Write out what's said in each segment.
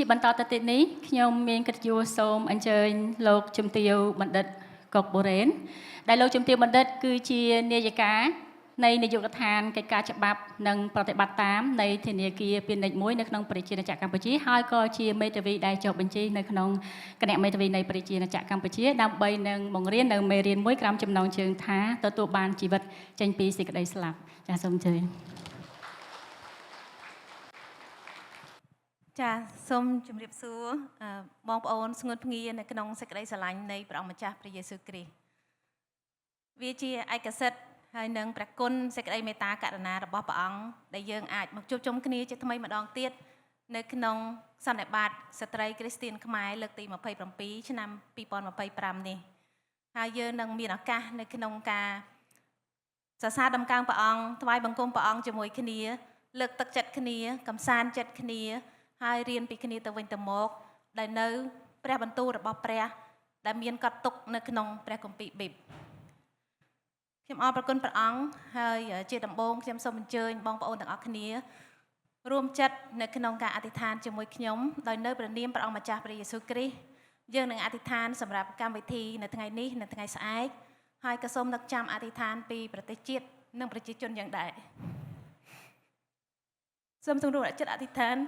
ជាបន្តទៅទៀតនេះខ្ញុំមានកិត្តិយសសូមអញ្ជើញលោកជំទាវបណ្ឌិតកុកបូរ៉េនដែលលោកជំទាវបណ្ឌិតគឺជានាយិកានៃនាយកដ្ឋានកិច្ចការច្បាប់និងប្រតិបត្តិតាមនៃធនាគារពាណិជ្ជមួយនៅក្នុងប្រជាណាចក្រកម្ពុជាហើយក៏ជាមេធាវីដែលចុះបញ្ជីនៅក្នុងគណៈមេធាវីនៃប្រជាណាចក្រកម្ពុជាដើម្បីនឹងបង្រៀននៅមេរៀនមួយក្រោមចំណងជើងថាទទួលបានជីវិតចេញពីសេចក្តីស្លាប់ចាសសូមអញ្ជើញ ចាសូមជម្រាបសួរបងប្អូនស្ងួនភ្ងានៅក្នុងសេចក្តីស្រឡាញ់នៃព្រះអង្គម្ចាស់ព្រះយេស៊ូវគ្រីស្ទវាជាឯកសិទ្ធិហើយនឹងព្រះគុណសេចក្តីមេត្តាករុណារបស់ព្រះអង្គដែលយើងអាចមកជួបជុំគ្នាជាថ្មីម្ដងទៀតនៅក្នុងសន្និបាតស្ត្រីគ្រីស្ទៀនខ្មែរលើកទី27ឆ្នាំ2025នេះហើយយើងនឹងមានឱកាសនៅក្នុងការសរសើរដំកើងព្រះអង្គថ្វាយបង្គំព្រះអង្គជាមួយគ្នាលើកទឹកចិត្តគ្នាកំសាន្តចិត្តគ្នាហើយរៀនពីគ្នាទៅវិញទៅមកដែលនៅព្រះបន្ទូលរបស់ព្រះដែលមានកត់ទុកនៅក្នុងព្រះគម្ពីរប៊ីបខ្ញុំអរព្រគុណព្រះអង្គហើយជាដំបូងខ្ញុំសូមអញ្ជើញបងប្អូនទាំងអស់គ្នារួមចិត្តនៅក្នុងការអធិដ្ឋានជាមួយខ្ញុំដោយនៅព្រះនាមព្រះអង្គម្ចាស់ព្រះយេស៊ូវគ្រីស្ទយើងនឹងអធិដ្ឋានសម្រាប់កម្មវិធីនៅថ្ងៃនេះនៅថ្ងៃស្អែកហើយក៏សូមនឹកចាំអធិដ្ឋានពីប្រទេសជាតិនិងប្រជាជនយ៉ាងដែរសូមសម្រួលចិត្តអធិដ្ឋាន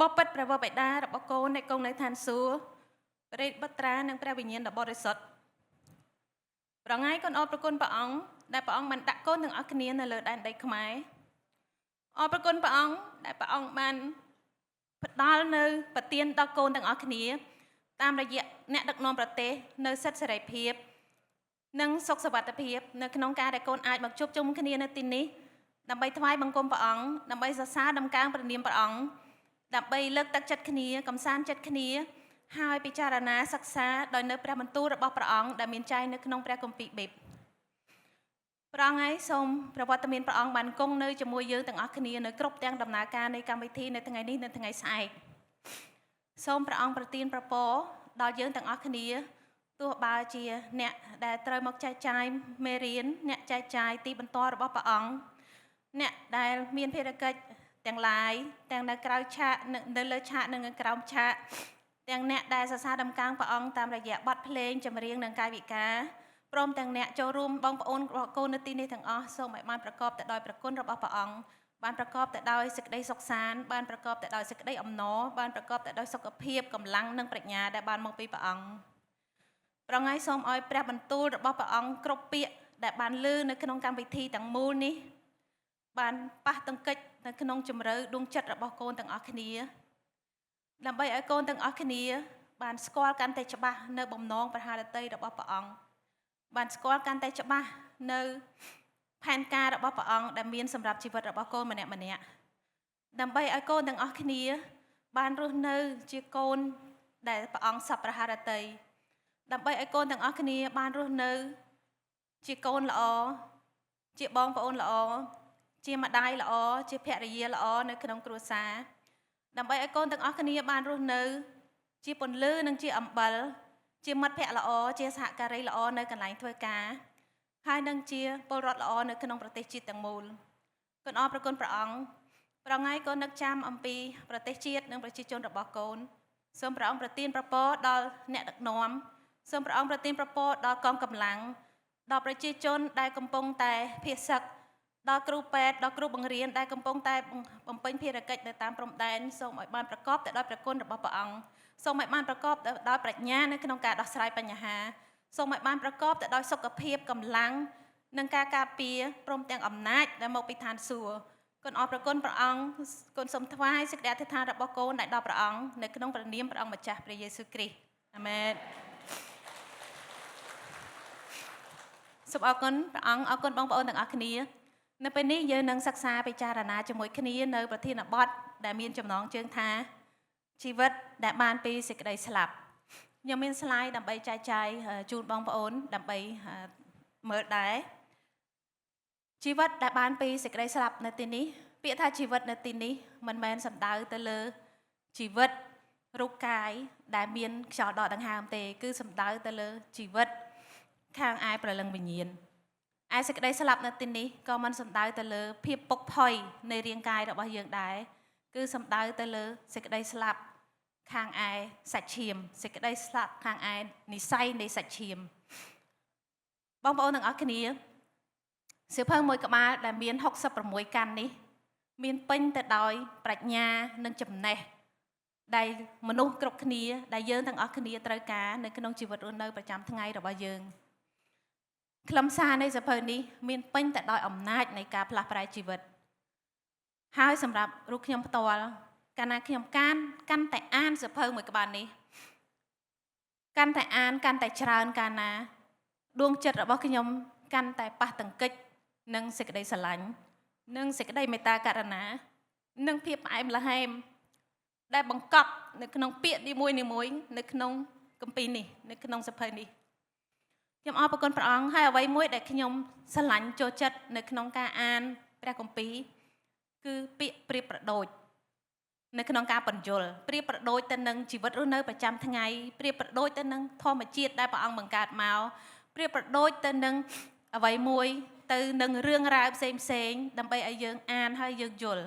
បបិទ្ធព្រះវរបិតារបស់កូននៃគង់នៅឋានសួគ៌ព្រះបុត្រានិងព្រះវិញ្ញាណដ៏បរិសុទ្ធព្រះថ្ងៃកូនអរព្រគុណព្រះអង្គដែលព្រះអង្គបានដាក់កូនទាំងអស់គ្នានៅលើដែនដីខ្មែរអរព្រគុណព្រះអង្គដែលព្រះអង្គបានផ្ដល់នៅប្រទានដល់កូនទាំងអស់គ្នាតាមរយៈអ្នកដឹកនាំប្រទេសនៅសិទ្ធិសេរីភាពនិងសុខសុវត្ថិភាពនៅក្នុងការដែលកូនអាចមកជួបជុំគ្នានៅទីនេះដើម្បីថ្វាយបង្គំព្រះអង្គដើម្បីសរសើរដំកើងព្រះនាមព្រះអង្គដើម្បីលើកទឹកចិត្តគ្នាកំសាន្តចិត្តគ្នាហើយពិចារណាសិក្សាដោយនៅព្រះបន្ទូលរបស់ព្រះអង្គដែលមានចែងនៅក្នុងព្រះគម្ពីរប៊ីបព្រះអង្គហើយសូមព្រះវត្តមានព្រះអង្គបានគង់នៅជាមួយយើងទាំងអស់គ្នានៅគ្រប់ទាំងដំណើរការនៃកម្មវិធីនៅថ្ងៃនេះនិងថ្ងៃស្អែកសូមព្រះអង្គប្រទានប្រពរដល់យើងទាំងអស់គ្នាទោះបើជាអ្នកដែលត្រូវមកចែកចាយមេរៀនអ្នកចែកចាយទីបន្ទាល់របស់ព្រះអង្គអ្នកដែលមានភារកិច្ចទាំងឡាយទាំងនៅក្រៅឆាកនៅលើឆាកនិងនៅក្រោមឆាកទាំងអ្នកដែលសរសើរដំកើងព្រះអង្គតាមរយៈបទភ្លេងចម្រៀងនិងកាយវិការព្រមទាំងអ្នកចូលរួមបងប្អូនរបស់កូននៅទីនេះទាំងអស់សូមឲ្យបានប្រកបទៅដោយព្រះគុណរបស់ព្រះអង្គបានប្រកបទៅដោយសេចក្តីសុខសាន្តបានប្រកបទៅដោយសេចក្តីអំណរបានប្រកបទៅដោយសុខភាពកម្លាំងនិងប្រាជ្ញាដែលបានមកពីព្រះអង្គព្រះអង្គសូមឲ្យព្រះបន្ទូលរបស់ព្រះអង្គគ្រប់ពាក្យដែលបានលើនៅក្នុងកម្មវិធីទាំងមូលនេះបានប៉ះទង្គិចនៅក្នុងជំរឿដួងចិត្តរបស់កូនទាំងអស់គ្នាដើម្បីឲ្យកូនទាំងអស់គ្នាបានស្គាល់កាន់តែច្បាស់នៅបំណងព្រះハរតីរបស់ព្រះអង្គបានស្គាល់កាន់តែច្បាស់នៅផែនការរបស់ព្រះអង្គដែលមានសម្រាប់ជីវិតរបស់កូនម្នាក់ម្នាក់ដើម្បីឲ្យកូនទាំងអស់គ្នាបានរស់នៅជាកូនដែលព្រះអង្គសពព្រះハរតីដើម្បីឲ្យកូនទាំងអស់គ្នាបានរស់នៅជាកូនល្អជាបងប្អូនល្អជាម្ដាយល្អជាភរិយាល្អនៅក្នុងគ្រួសារដើម្បីឲ្យកូនទាំងអស់គ្នាបានរស់នៅជាពន្លឺនិងជាអំបិលជាមិត្តភក្តិល្អជាសហការីល្អនៅកន្លែងធ្វើការហើយនឹងជាពលរដ្ឋល្អនៅក្នុងប្រទេសជាតិទាំងមូលកូនអរព្រគុណព្រះអង្គព្រះថ្ងៃកូននឹកចាំអំពីប្រទេសជាតិនិងប្រជាជនរបស់កូនសូមព្រះអង្គប្រទានប្រពរដល់អ្នកដឹកនាំសូមព្រះអង្គប្រទានប្រពរដល់កងកម្លាំងដល់ប្រជាជនដែលកំពុងតែភៀសសឹកដល់គ្រូពេទ្យដល់គ្រូបង្រៀនដែលកំពុងតែបំពេញភារកិច្ចនៅតាមព្រំដែនសូមឲ្យបានប្រកបទៅដោយព្រះគុណរបស់ព្រះអង្គសូមឲ្យបានប្រកបដោយប្រាជ្ញានៅក្នុងការដោះស្រាយបញ្ហាសូមឲ្យបានប្រកបទៅដោយសុខភាពកម្លាំងនិងការការពារព្រមទាំងអំណាចដែលមកពីឋានសួគ៌កូនអរព្រគុណព្រះអង្គកូនសូមថ្វាយសេចក្តីអធិដ្ឋានរបស់កូនដែលដល់ព្រះអង្គនៅក្នុងព្រះនាមព្រះអង្គម្ចាស់ព្រះយេស៊ូវគ្រីស្ទអាមែនសូមអរគុណព្រះអង្គអរគុណបងប្អូនទាំងអស់គ្នានៅពេលនេះយើងនឹងសិក្សាពិចារណាជាមួយគ្នានៅប្រធានបទដែលមានចំណងជើងថាជីវិតដែលបានពីសេចក្តីស្លាប់ខ្ញុំមានស្លាយដើម្បីចែកចាយជូនបងប្អូនដើម្បីមើលដែរជីវិតដែលបានពីសេចក្តីស្លាប់នៅទីនេះពាក្យថាជីវិតនៅទីនេះមិនមែនសំដៅទៅលើជីវិតរូបកាយដែលមានខ្យល់ដកដង្ហើមទេគឺសំដៅទៅលើជីវិតខាងឯព្រលឹងវិញ្ញាណ ឯសេចក្តីស្លាប់នៅទីនេះក៏មិនសំដៅទៅលើភាពពុកផុយនៃរាងកាយរបស់យើងដែរគឺសំដៅទៅលើសេចក្តីស្លាប់ខាងឯសាច់ឈាមសេចក្តីស្លាប់ខាងឯនិស័យនៃសាច់ឈាមបងប្អូនទាំងអស់គ្នាសៀវភៅមួយក្បាលដែលមាន66កាន់នេះមានពេញទៅដោយប្រាជ្ញានិងចំណេះដែលមនុស្សគ្រប់គ្នាដែលយើងទាំងអស់គ្នាត្រូវការនៅក្នុងជីវិតរស់នៅប្រចាំថ្ងៃរបស់យើងខ្លឹមសារនៃសៀវភៅនេះមានពេញទៅដោយអំណាចនៃការផ្លាស់ប្រែជីវិតហើយសម្រាប់រូបខ្ញុំផ្ទាល់កាលណាខ្ញុំកាន់តែអានសៀវភៅមួយក្បាលនេះកាន់តែអានកាន់តែច្រើនកាលណាដួងចិត្តរបស់ខ្ញុំកាន់តែប៉ះទង្គិចនឹងសេចក្តីស្រឡាញ់និងសេចក្តីមេត្តាករុណានិងភាពផ្អែមល្ហែមដែលបង្កប់នៅក្នុងពាក្យនីមួយៗនៅក្នុងគម្ពីរនេះនៅក្នុងសៀវភៅនេះខ្ញុំអរព្រគុណព្រះអង្គហើយអ្វីមួយដែលខ្ញុំស្រឡាញ់ចូលចិត្តនៅក្នុងការអានព្រះគម្ពីរគឺពាក្យប្រៀបប្រដូចនៅក្នុងការបញ្យល់ប្រៀបប្រដូចទៅនឹងជីវិតរស់នៅប្រចាំថ្ងៃប្រៀបប្រដូចទៅនឹងធម្មជាតិដែលព្រះអង្គបង្កើតមកប្រៀបប្រដូចទៅនឹងអ្វីមួយទៅនឹងរឿងរ៉ាវផ្សេងផ្សេងដើម្បីឲ្យយើងអានហើយយើងយល់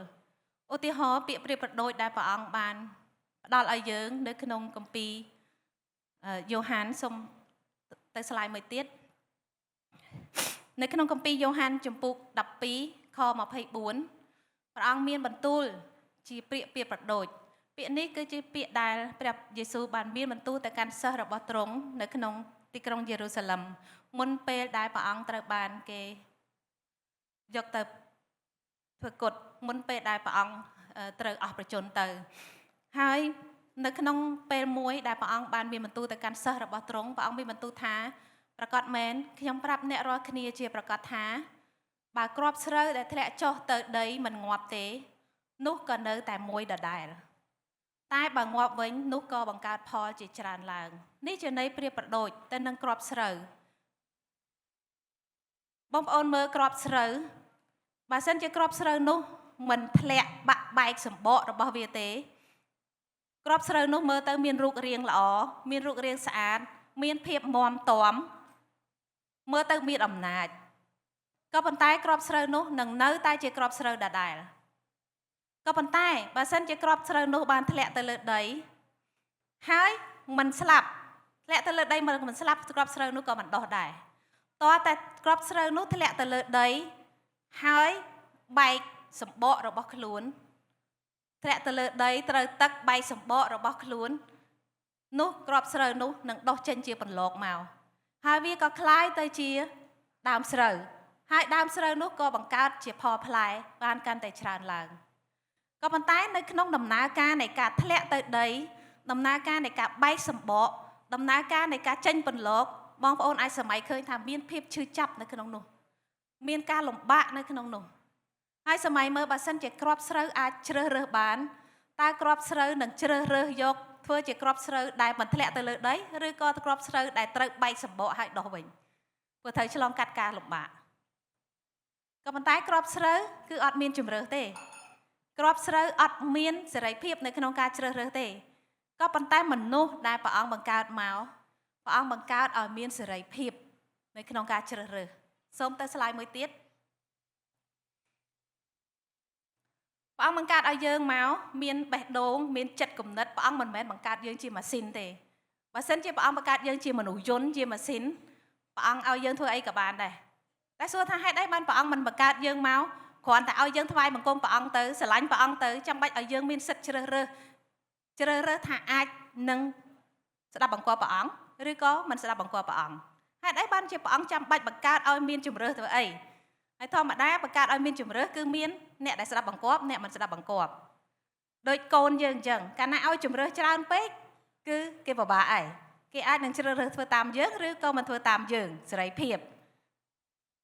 ឧទាហរណ៍ពាក្យប្រៀបប្រដូចដែលព្រះអង្គបានផ្ដល់ឲ្យយើងនៅក្នុងគម្ពីរយ៉ូហានសូមទៅស្លាយមួយទៀតនៅក្នុងគម្ពីរយ៉ូហានជំពូក12ខ24ព្រះអង្គមានបន្ទូលជាពាក្យប្រៀបប្រដូចពាក្យនេះគឺជាពាក្យដែលព្រះយេស៊ូវបានមានបន្ទូលទៅកាន់សិស្សរបស់ទ្រង់នៅក្នុងទីក្រុងយេរូសាឡឹមមុនពេលដែលព្រះអង្គត្រូវបានគេយកទៅធ្វើគុតមុនពេលដែលព្រះអង្គត្រូវអស់ព្រះជន្មទៅហើយនៅក្នុងពេលមួយដែលព្រះអង្គបានមានបន្ទូលទៅកាន់សិស្សរបស់ទ្រង់ព្រះអង្គមានបន្ទូលថាប្រកាសមែនខ្ញុំប្រាប់អ្នករាល់គ្នាជាប្រកាសថាបើគ្រាប់ស្រូវដែលធ្លាក់ចុះទៅដីមិនងាប់ទេនោះក៏នៅតែមួយដដែលតែបើងាប់វិញនោះក៏បង្កើតផលជាច្រើនឡើងនេះជាន័យប្រៀបប្រដូចទៅនឹងគ្រាប់ស្រូវបងប្អូនមើលគ្រាប់ស្រូវបើសិនជាគ្រាប់ស្រូវនោះមិនធ្លាក់បាក់បែកសម្បករបស់វាទេគ្រាប់ស្រូវនោះមើលទៅមានរូបរាងល្អមានរូបរាងស្អាតមានភាពមាំទាំមើលទៅមានអំណាចក៏ប៉ុន្តែគ្រាប់ស្រូវនោះនឹងនៅតែជាគ្រាប់ស្រូវដដែលក៏ប៉ុន្តែបើសិនជាគ្រាប់ស្រូវនោះបានធ្លាក់ទៅលើដីហើយមិនស្លាប់ធ្លាក់ទៅលើដីមិនស្លាប់គ្រាប់ស្រូវនោះក៏មិនដុះដែរតើតែគ្រាប់ស្រូវនោះធ្លាក់ទៅលើដីហើយបែកសម្បករបស់ខ្លួនធ្លាក់ទៅលើដីត្រូវទឹកបែកសម្បករបស់ខ្លួននោះគ្រាប់ស្រូវនោះនឹងដុះចេញជាពន្លកមកហើយវាក៏คล้ายទៅជាដើមស្រូវហើយដើមស្រូវនោះក៏បង្កើតជាផលផ្លែបានកាន់តែច្រើនឡើងក៏ប៉ុន្តែនៅក្នុងដំណើរការនៃការធ្លាក់ទៅដីដំណើរការនៃការបែកសម្បកដំណើរការនៃការចេញពន្លកបងប្អូនអាចសម័យឃើញថាមានភាពឈឺចាប់នៅក្នុងនោះមានការលំបាកនៅក្នុងនោះហើយសម័យមើលបើសិនជាគ្រាប់ស្រូវអាចជ្រើសរើសបានតើគ្រាប់ស្រូវនឹងជ្រើសរើសយកធ្វើជាគ្រាប់ស្រូវដែលមិនធ្លាក់ទៅលើដីឬក៏គ្រាប់ស្រូវដែលត្រូវបែកសម្បកហើយដុះវិញព្រោះត្រូវឆ្លងកាត់ការលំបាកក៏ប៉ុន្តែគ្រាប់ស្រូវគឺអត់មានជម្រើសទេគ្រាប់ស្រូវអត់មានសេរីភាពនៅក្នុងការជ្រើសរើសទេក៏ប៉ុន្តែមនុស្សដែលព្រះអង្គបង្កើតមកព្រះអង្គបង្កើតឲ្យមានសេរីភាពនៅក្នុងការជ្រើសរើសសូមទៅស្លាយមួយទៀតព្រះអង្គបង្កើតឲ្យយើងមកមានបេះដូងមានចិត្តគំនិតព្រះអង្គមិនមែនបង្កើតយើងជាម៉ាស៊ីនទេបើសិនជាព្រះអង្គបង្កើតយើងជាមនុស្សយន្តជាម៉ាស៊ីនព្រះអង្គឲ្យយើងធ្វើអីក៏បានដែរតែសួរថាហេតុអីបានព្រះអង្គមិនបង្កើតយើងមកគ្រាន់តែឲ្យយើងថ្វាយបង្គំព្រះអង្គទៅស្រឡាញ់ព្រះអង្គទៅចាំបាច់ឲ្យយើងមានសិទ្ធិជ្រើសរើសថាអាចនឹងស្ដាប់បង្គាប់ព្រះអង្គឬក៏មិនស្ដាប់បង្គាប់ព្រះអង្គហេតុអីបានជាព្រះអង្គចាំបាច់បង្កើតឲ្យមានជម្រើសធ្វើអីហើយធម្មតាបង្កើតឲ្យមានជម្រើសគឺមានអ្នកដែលស្ដាប់បង្គាប់អ្នកមិនស្ដាប់បង្គាប់ដូចកូនយើងអញ្ចឹងកាលណាឲ្យជម្រើសច្រើនពេកគឺគេពិបាកឯងគេអាចនឹងជ្រើសរើសធ្វើតាមយើងឬក៏មិនធ្វើតាមយើងសេរីភាព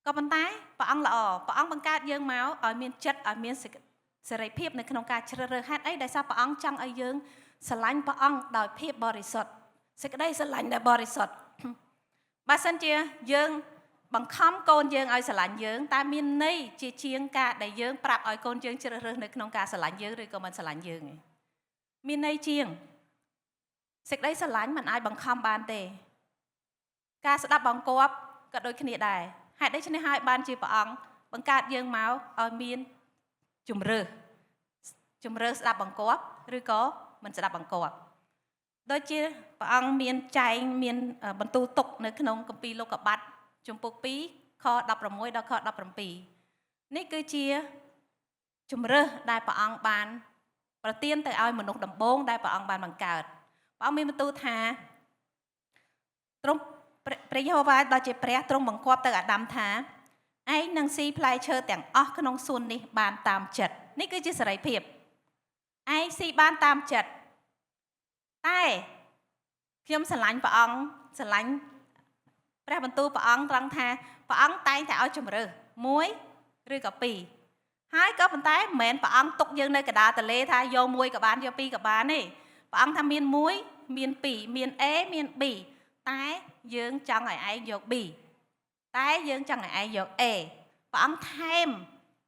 ក៏ប៉ុន្តែព្រះអង្គល្អព្រះអង្គបង្កើតយើងមកឲ្យមានចិត្តឲ្យមានសេរីភាពនៅក្នុងការជ្រើសរើសហេតុអីដោយសារព្រះអង្គចង់ឲ្យយើងស្រឡាញ់ព្រះអង្គដោយភាពបរិសុទ្ធសេចក្តីស្រឡាញ់ដែលបរិសុទ្ធបើសិនជាយើងបង្ខំកូនយើងឲ្យស្រឡាញ់យើងតែមានន័យជាជាងការដែលយើងប្រាប់ឲ្យកូនយើងជ្រើសរើសនៅក្នុងការស្រឡាញ់យើងឬក៏មិនស្រឡាញ់យើងឯងមានន័យជាងសេចក្តីស្រឡាញ់មិនអាចបង្ខំបានទេការស្ដាប់បង្គាប់ក៏ដូចគ្នាដែរ ហេតុដូច្នេះហើយបានជាព្រះអង្គបង្កើតយើងមកឲ្យមានជំរើសជំរើសស្ដាប់បង្គាប់ឬក៏មិនស្ដាប់បង្គាប់ដូចជាព្រះអង្គមានចែងមានបន្ទូលទុកនៅក្នុងគម្ពីរលោកុបាទជំពូក2ខ16ដល់ខ17នេះគឺជាជំរើសដែលព្រះអង្គបានប្រទានទៅឲ្យមនុស្សដំបូងដែលព្រះអង្គបានបង្កើតព្រះអង្គមានបន្ទូលថាទ្រង់ព្រះយេហូវ៉ាដ៏ជាព្រះទ្រង់បង្គាប់ទៅអាដាមថាឯងនឹងស៊ីផ្លែឈើទាំងអស់ក្នុងសួននេះបានតាមចិត្តនេះគឺជាសេរីភាពឯងស៊ីបានតាមចិត្តតែខ្ញុំស្រឡាញ់ព្រះអង្គស្រឡាញ់ព្រះបន្ទូលព្រះអង្គត្រង់ថាព្រះអង្គតែងតែឲ្យជំរើស1ឬក៏2ហើយក៏ប៉ុន្តែមិនមែនព្រះអង្គទុកយើងនៅកណ្ដាលទន្លេថាយក1ក៏បានយក2ក៏បានទេព្រះអង្គថាមាន1មាន2មាន A មាន B តែយើងចង់ឲ្យឯងយក B តែយើងចង់ឲ្យឯងយក A ព្រះអង្គថែម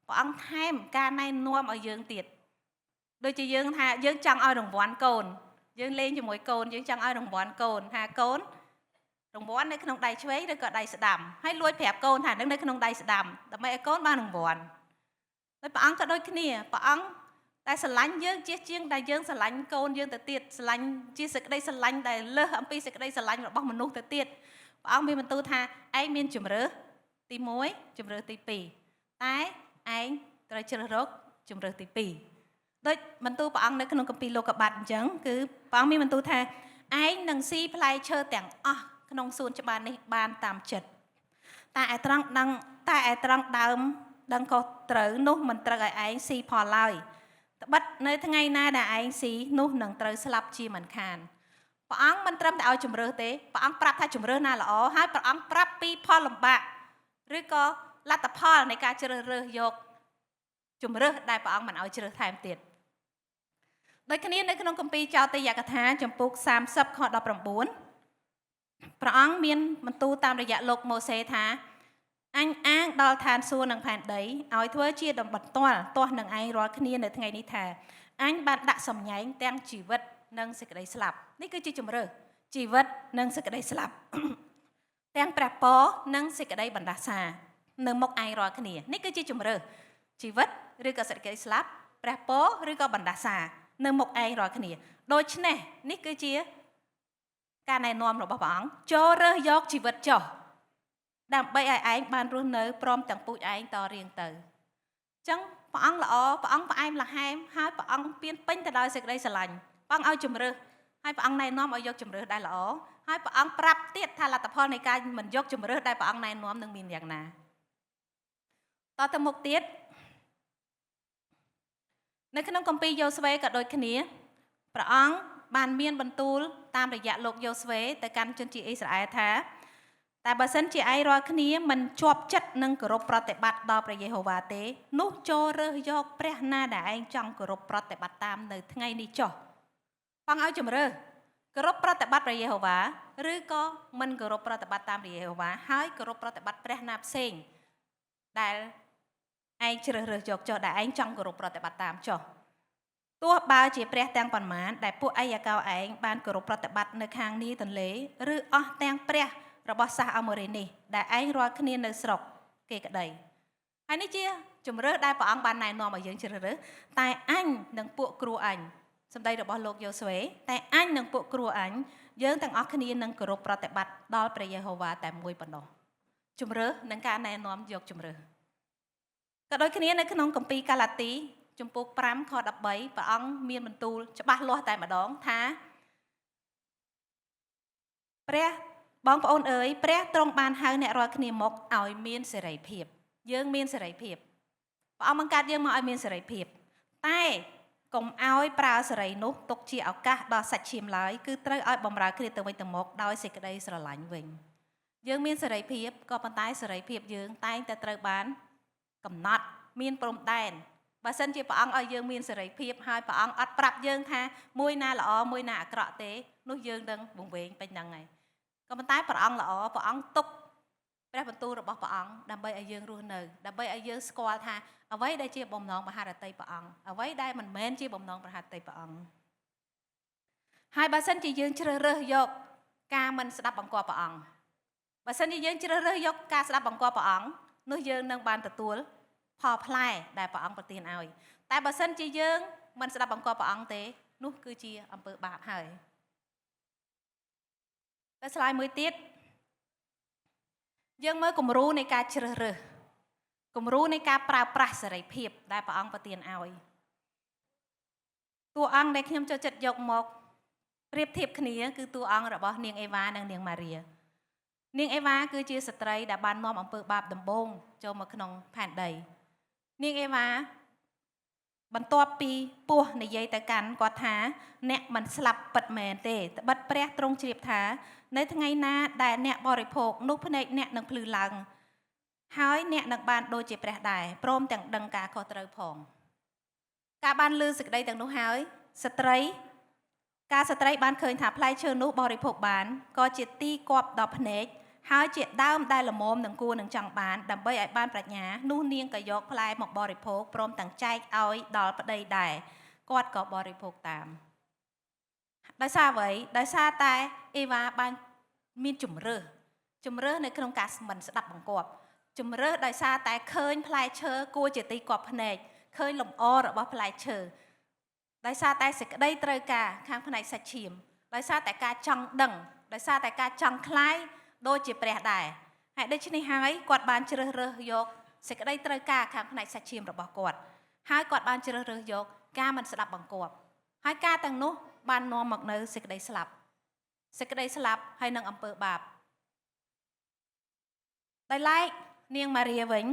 ព្រះអង្គថែមការណែនាំឲ្យយើងទៀតដូចជាយើងថាយើងចង់ឲ្យរង្វាន់កូនយើងលេងជាមួយកូនយើងចង់ឲ្យរង្វាន់កូនថាកូនរង្វាន់នៅក្នុងដៃឆ្វេងឬក៏ដៃស្ដាំហើយលួចប្រាប់កូនថានឹងនៅក្នុងដៃស្ដាំដើម្បីឲ្យកូនបានរង្វាន់ហើយព្រះអង្គក៏ដូចគ្នាព្រះអង្គតែស្រឡាញ់យើងជាជាងដែលយើងស្រឡាញ់កូនយើងទៅទៀតស្រឡាញ់ជាសេចក្តីស្រឡាញ់ដែលលើសអំពីសេចក្តីស្រឡាញ់របស់មនុស្សទៅទៀតព្រះអង្គមានបន្ទូលថាឯងមានជំរើសទី1ជំរើសទី2តែឯងត្រូវជ្រើសរកជំរើសទី2ដូចបន្ទូលព្រះអង្គនៅក្នុងគម្ពីរលោកុបាទអញ្ចឹងគឺព្រះអង្គមានបន្ទូលថាឯងនឹងស៊ីផ្លែឈើទាំងអស់ក្នុងសួនច្បារនេះបានតាមចិត្តតែឯត្រង់ដឹងតែឯត្រង់ដើមដឹងខុសត្រូវនោះមិនត្រូវឲ្យឯងស៊ីផលឡើយត្បិតនៅថ្ងៃណាដែលឯងស៊ីនោះនឹងត្រូវស្លាប់ជាមិនខានព្រះអង្គមិនត្រឹមតែឲ្យជំរើសទេព្រះអង្គប្រាប់ថាជំរើសណាល្អហើយព្រះអង្គប្រាប់ពីផលលំបាកឬក៏លទ្ធផលនៃការជ្រើសរើសយកជំរើសដែលព្រះអង្គមិនឲ្យជ្រើសថែមទៀតដូចគ្នានៅក្នុងគម្ពីរចោទយកថាចំពូក30ខ19ព្រះអង្គមានបន្ទូលតាមរយៈលោកម៉ូសេថាអញអាងដល់ឋានសួគ៌និងផែនដីឲ្យធ្វើជាដំបន្ទាល់ទាស់នឹងឯងរាល់គ្នានៅថ្ងៃនេះថាអញបានដាក់សម្ញែងទាំងជីវិតនិងសេចក្តីស្លាប់នេះគឺជាជំរើសជីវិតនិងសេចក្តីស្លាប់ ទាំងព្រះពរនិងសេចក្តីបណ្ដាសានៅមុខឯងរាល់គ្នានេះគឺជាជំរើសជីវិតឬក៏សេចក្តីស្លាប់ព្រះពរឬក៏បណ្ដាសានៅមុខឯងរាល់គ្នាដូច្នេះនេះគឺជាការណែនាំរបស់ព្រះអង្គចូលរើសយកជីវិតចុះដើម្បីឲ្យឯងបានរស់នៅព្រមទាំងពូជឯងតរៀងទៅអញ្ចឹងព្រះអង្គល្អព្រះអង្គផ្អែមល្ហែមហើយព្រះអង្គពៀនពេញទៅដោយសេចក្តីស្រឡាញ់ព្រះអង្គឲ្យជំរើសហើយព្រះអង្គណែនាំឲ្យយកជំរើសដែលល្អហើយព្រះអង្គប្រាប់ទៀតថាលទ្ធផលនៃការមិនយកជំរើសដែលព្រះអង្គណែនាំនឹងមានយ៉ាងណាតទៅមុខទៀតនៅក្នុងគម្ពីរយ៉ូស្វេក៏ដូចគ្នាព្រះអង្គបានមានបន្ទូលតាមរយៈលោកយ៉ូស្វេទៅកាន់ជនជាតិអ៊ីស្រាអែលថាតែបើសិនជាឯងរាល់គ្នាមិនជាប់ចិត្តនឹងគោរពប្រតិបត្តិដល់ព្រះយេហូវ៉ាទេនោះចូលរើសយកព្រះណាដែលឯងចង់គោរពប្រតិបត្តិតាមនៅថ្ងៃនេះចុះបងឲ្យជំរើសគោរពប្រតិបត្តិព្រះយេហូវ៉ាឬក៏មិនគោរពប្រតិបត្តិតាមព្រះយេហូវ៉ាហើយគោរពប្រតិបត្តិព្រះណាផ្សេងដែលឯងជ្រើសរើសយកចុះដែលឯងចង់គោរពប្រតិបត្តិតាមចុះទោះបើជាព្រះទាំងប៉ុន្មានដែលពួកឯកោឯងបានគោរពប្រតិបត្តិនៅខាងនេះទន្លេឬអស់ទាំងព្រះរបស់សាសអមរិនេះដែលឯងរាល់គ្នានៅស្រុកគេក្តីហើយនេះជាជំរើសដែលព្រះអង្គបានណែនាំឲ្យយើងជ្រើសរើសតែអញនិងពួកគ្រូអញសម្ដីរបស់លោកយ៉ូស្វេតែអញនិងពួកគ្រូអញយើងទាំងអស់គ្នានឹងគោរពប្រតិបត្តិដល់ព្រះយេហូវ៉ាតែមួយប៉ុណ្ណោះជំរើសនិងការណែនាំយកជំរើសក៏ដូចគ្នានៅក្នុងគម្ពីរកាឡាទីជំពូក5ខ13ព្រះអង្គមានបន្ទូលច្បាស់លាស់តែម្ដងថាព្រះបងប្អូនអើយព្រះទ្រង់បានហៅអ្នករាល់គ្នាមកឲ្យមានសេរីភាពយើងមានសេរីភាពព្រះអង្គបង្កើតយើងមកឲ្យមានសេរីភាពតែកុំឲ្យប្រើសេរីនោះទុកជាឱកាសដល់សាច់ឈាមឡើយគឺត្រូវឲ្យបម្រើគ្នាទៅវិញទៅមកដោយសេចក្តីស្រឡាញ់វិញយើងមានសេរីភាពក៏ប៉ុន្តែសេរីភាពយើងតែងតែត្រូវបានកំណត់មានព្រំដែនបើសិនជាព្រះអង្គឲ្យយើងមានសេរីភាពហើយព្រះអង្គអត់ប្រាប់យើងថាមួយណាល្អមួយណាអាក្រក់ទេនោះយើងនឹងវង្វេងពេញហ្នឹងហើយក៏ប៉ុន្តែព្រះអង្គល្អព្រះអង្គទុកព្រះបន្ទូលរបស់ព្រះអង្គដើម្បីឲ្យយើងរស់នៅដើម្បីឲ្យយើងស្គាល់ថាអ្វីដែលជាបំណងមហារតីព្រះអង្គអ្វីដែលមិនមែនជាបំណងមហារតីព្រះអង្គហើយបើសិនជាយើងជ្រើសរើសយកការមិនស្ដាប់បង្គាប់ព្រះអង្គ បើសិនជាយើងជ្រើសរើសយកការស្ដាប់បង្គាប់ព្រះអង្គនោះយើងនឹងបានទទួលផលផ្លែដែលព្រះអង្គប្រទានឲ្យតែបើសិនជាយើងមិនស្ដាប់បង្គាប់ព្រះអង្គទេនោះគឺជាអំពើបាបហើយតែស្លាយមួយទៀតយើងមើលគំរូនៃការជ្រើសរើសគំរូនៃការប្រើប្រាស់សេរីភាពដែលព្រះអង្គប្រទានឲ្យតួអង្គដែលខ្ញុំចូលចិត្តយកមកប្រៀបធៀបគ្នាគឺតួអង្គរបស់នាងអេវ៉ានិងនាងម៉ារីនាងអេវ៉ាគឺជាស្ត្រីដែលបាននាំអំពើបាបដំបូងចូលមកក្នុងផែនដីនាងអេវ៉ាបន្ទាប់ពីពស់និយាយទៅកាន់គាត់ថាអ្នកមិនស្លាប់ពិតមែនទេត្បិតព្រះទ្រង់ជ្រាបថានៅថ្ងៃណាដែលអ្នកបរិភោគនោះភ្នែកអ្នកនឹងភ្លឺឡើងហើយអ្នកនឹងបានដូចជាព្រះដែរព្រមទាំងដឹងការខុសត្រូវផងការបានឮសេចក្តីទាំងនោះហើយស្ត្រីការស្ត្រីបានឃើញថាផ្លែឈើនោះបរិភោគបានក៏ជាទីគប់ដល់ភ្នែកហើយជាដើមដែលល្មមនឹងគួរនឹងចង់បានដើម្បីឲ្យបានប្រាជ្ញានោះនាងក៏យកផ្លែមកបរិភោគព្រមទាំងចែកឲ្យដល់ប្តីដែរគាត់ក៏បរិភោគតាមដោយសារអ្វីដោយសារតែអេវ៉ាបានមានជំរើសជំរើសនៅក្នុងការមិនស្ដាប់បង្គាប់ជំរើសដោយសារតែឃើញផ្លែឈើគួរជាទីគប់ភ្នែកឃើញលម្អរបស់ផ្លែឈើដោយសារតែសេចក្តីត្រូវការខាងផ្នែកសាច់ឈាមដោយសារតែការចង់ដឹងដោយសារតែការចង់ក្លាយដូចជាព្រះដែរហើយដូច្នេះហើយគាត់បានជ្រើសរើសយកសេចក្តីត្រូវការខាងផ្នែកសាច់ឈាមរបស់គាត់ហើយគាត់បានជ្រើសរើសយកការមិនស្ដាប់បង្គាប់ហើយការទាំងនោះបាននាំមកនៅសេចក្តីស្លាប់សេចក្តីស្លាប់ហើយនឹងអំពើបាបដោយឡែកនាងម៉ារីវិញ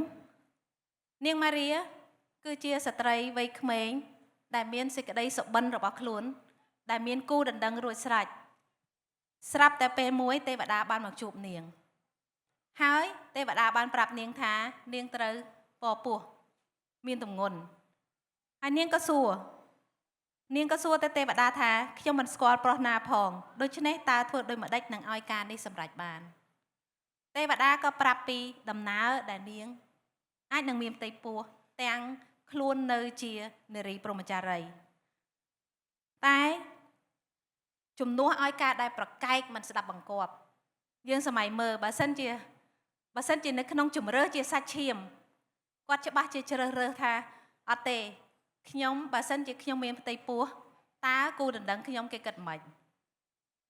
នាងម៉ារីគឺជាស្ត្រីវ័យក្មេងដែលមានសេចក្តីសុបិនរបស់ខ្លួនដែលមានគូដណ្ដឹងរួចស្រេចស្រាប់តែពេលមួយទេវតាបានមកជួបនាងហើយទេវតាបានប្រាប់នាងថានាងត្រូវពពោះមានទម្ងន់ហើយនាងក៏សួរទៅទេវតាថាខ្ញុំមិនស្គាល់ប្រុសណាផងដូច្នេះតើធ្វើដូចម្ដេចនឹងឲ្យការនេះសម្រេចបានទេវតាក៏ប្រាប់ពីដំណើរដែលនាងអាចនឹងមានផ្ទៃពោះទាំងខ្លួននៅជានារីព្រហ្មចារីតែជំនួសឲ្យការដែលប្រកែកមិនស្ដាប់បង្គាប់យើងសម័យមើលបើសិនជានៅក្នុងជំរើសជាសាច់ឈាមគាត់ច្បាស់ជាជ្រើសរើសថាអត់ទេខ្ញុំបើសិនជាខ្ញុំមានផ្ទៃពោះតើគូដណ្ដឹងខ្ញុំគេគិតម៉េច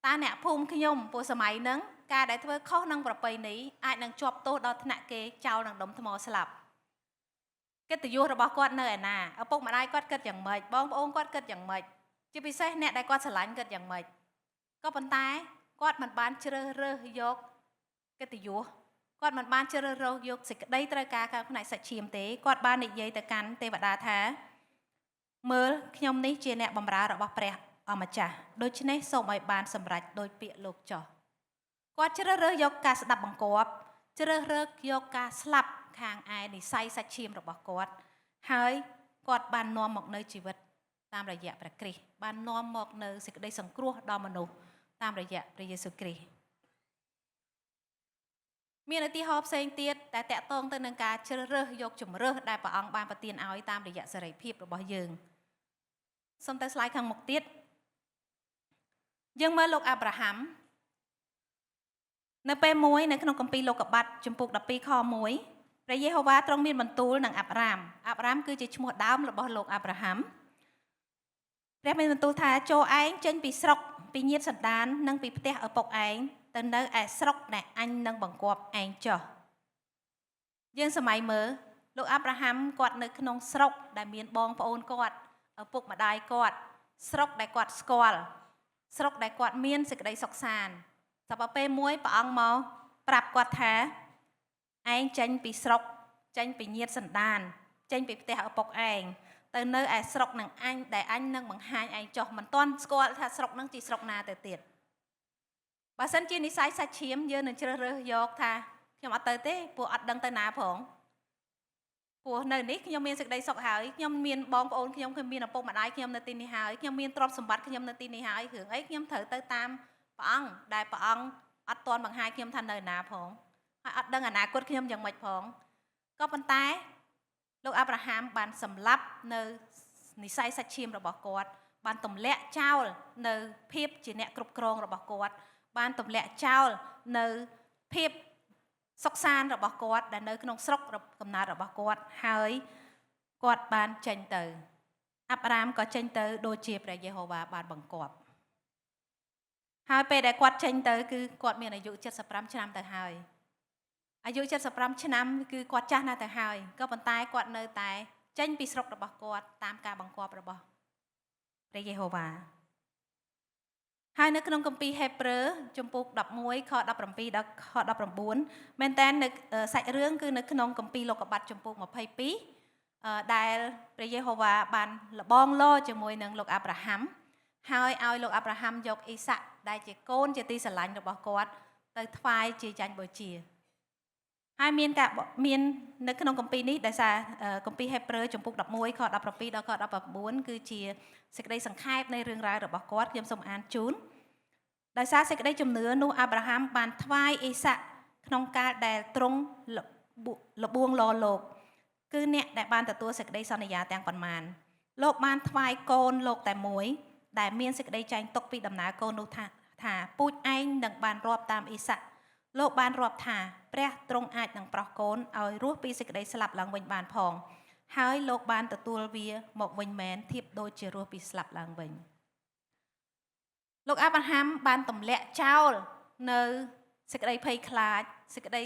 តើអ្នកភូមិខ្ញុំពួកសម័យហ្នឹងការដែលធ្វើខុសនឹងប្រពៃណីអាចនឹងជាប់ទោសដល់ថ្នាក់គេចោលនឹងដុំថ្មស្លាប់កិត្តិយសរបស់គាត់នៅឯណាឪពុកម្ដាយគាត់គិតយ៉ាងម៉េចបងប្អូនគាត់គិតយ៉ាងម៉េចជាពិសេសអ្នកដែលគាត់ស្រឡាញ់គិតយ៉ាងម៉េចក៏ប៉ុន្តែគាត់មិនបានជ្រើសរើសយកកិត្តិយសគាត់មិនបានជ្រើសរើសយកសេចក្តីត្រូវការខាងផ្នែកសាច់ឈាមទេគាត់បាននិយាយទៅកាន់ទេវតាថាមើលខ្ញុំនេះជាអ្នកបម្រើរបស់ព្រះអម្ចាស់ដូច្នេះសូមឲ្យបានសម្រេចដោយពាក្យលោកចុះគាត់ជ្រើសរើសយកការស្ដាប់បង្គាប់ជ្រើសរើសយកការស្លាប់ខាងឯនិស័យសាច់ឈាមរបស់គាត់ហើយគាត់បាននាំមកនៅជីវិតតាមរយៈព្រះគ្រីស្ទបាននាំមកនៅសេចក្តីសង្គ្រោះដល់មនុស្សតាមរយៈព្រះយេស៊ូវគ្រីស្ទមានឧទាហរណ៍ផ្សេងទៀតដែលតាក់ទងទៅនឹងការជ្រើសរើសយកជំរើសដែលព្រះអង្គបានប្រទានឲ្យតាមរយៈសេរីភាពរបស់យើងសូមទៅស្លាយខាងមុខទៀតយើងមើលលោកអាប់រ៉ាហាំនៅពេលមួយនៅក្នុងគម្ពីរលោកុបាទជំពូក12ខ1ព្រះយេហូវ៉ាទ្រង់មានបន្ទូលនឹងអាប់រ៉ាមអាប់រ៉ាមគឺជាឈ្មោះដើមរបស់លោកអាប់រ៉ាហាំព្រះមានបន្ទូលថាចូលឯងចេញពីស្រុកពីញាតិសន្តាននិងពីផ្ទះឪពុកឯងទៅនៅឯស្រុកដែលអញនឹងបង្គាប់ឯងចុះយើងសម័យមើលលោកអាប់រ៉ាហាំគាត់នៅក្នុងស្រុកដែលមានបងប្អូនគាត់ឪពុកម្ដាយគាត់ស្រុកដែលគាត់ស្គាល់ស្រុកដែលគាត់មានសេចក្តីសុខសាន្តតែដល់ពេលមួយព្រះអង្គមកប្រាប់គាត់ថាឯងចេញពីស្រុកចេញពីញាតិសន្តានចេញពីផ្ទះឪពុកឯងទៅនៅឯស្រុកនឹងអញដែលអញនឹងបង្ហាញឯងចុះមិនទាន់ស្គាល់ថាស្រុកនឹងជាស្រុកណាទៅទៀតបើសិនជានិស័យសាច់ឈាមយើងនឹងជ្រើសរើសយកថាខ្ញុំអត់ទៅទេព្រោះអត់ដឹងទៅណាផងព្រោះនៅនេះខ្ញុំមានសេចក្តីសុខហើយខ្ញុំមានបងប្អូនខ្ញុំខ្ញុំមានឪពុកម្ដាយខ្ញុំនៅទីនេះហើយខ្ញុំមានទ្រព្យសម្បត្តិខ្ញុំនៅទីនេះហើយរឿងអីខ្ញុំត្រូវទៅតាមព្រះអង្គដែលព្រះអង្គអត់ទាន់បង្ហាញខ្ញុំថានៅណាផងហើយអត់ដឹងអនាគតខ្ញុំយ៉ាងម៉េចផងក៏ប៉ុន្តែលោកអាប់រ៉ាហាំបានសម្លាប់នៅនិស័យសាច់ឈាមរបស់គាត់បានទម្លាក់ចោលនៅភាពជាអ្នកគ្រប់គ្រងរបស់គាត់បានទម្លាក់ចោលនៅភាព សុខសាន្តរបស់គាត់ដែលនៅក្នុងស្រុកកំណើតរបស់គាត់ហើយគាត់បានចេញទៅអាប់រ៉ាមក៏ចេញទៅដូចជាព្រះយេហូវ៉ាបានបង្គាប់ហើយពេលដែលគាត់ចេញទៅគឺគាត់មានអាយុ75ឆ្នាំទៅហើយអាយុ75ឆ្នាំគឺគាត់ចាស់ណាស់ទៅហើយក៏ប៉ុន្តែគាត់នៅតែចេញពីស្រុករបស់គាត់តាមការបង្គាប់របស់ព្រះយេហូវ៉ាហើយនៅក្នុងគម្ពីរហេព្រើរជំពូក11ខ17ដល់ខ19មែនតើនៅសាច់រឿងគឺនៅក្នុងគម្ពីរលោកុបាទជំពូក22ដែលព្រះយេហូវ៉ាបានលបងលោជាមួយនឹងលោកអាប់រ៉ាហាំហើយឲ្យលោកអាប់រ៉ាហាំយកអ៊ីសាក់ដែលជាកូនជាទីស្រឡាញ់របស់គាត់ទៅថ្វាយជាចាញ់បូជាហើយមានការមាននៅក្នុងគម្ពីរនេះដោយសារគម្ពីរហេព្រើរជំពូក11ខ17ដល់ខ19គឺជាសេចក្តីសង្ខេបនៃរឿងរ៉ាវរបស់គាត់ខ្ញុំសូមអានជូនដោយសារសេចក្តីជំនឿនោះអាប់រ៉ាហាំបានថ្វាយអ៊ីសាក់ក្នុងកាលដែលទ្រង់លបួងលលោកគឺអ្នកដែលបានទទួលសេចក្តីសន្យាទាំងប៉ុន្មានលោកបានថ្វាយកូនលោកតែមួយដែលមានសេចក្តីចែងទុកពីដំណើរកូននោះថាពូជឯងនឹងបានរាប់តាមអ៊ីសាក់លោកបានរាប់ថាព្រះទ្រង់អាចនឹងប្រោះកូនឲ្យរស់ពីសេចក្តីស្លាប់ឡើងវិញបានផងហើយលោកបានទទួលវាមកវិញមែនធៀបដូចជារស់ពីស្លាប់ឡើងវិញលោកអាប់រ៉ាហាំបានទម្លាក់ចោលនៅសេចក្តីភ័យខ្លាចសេចក្តី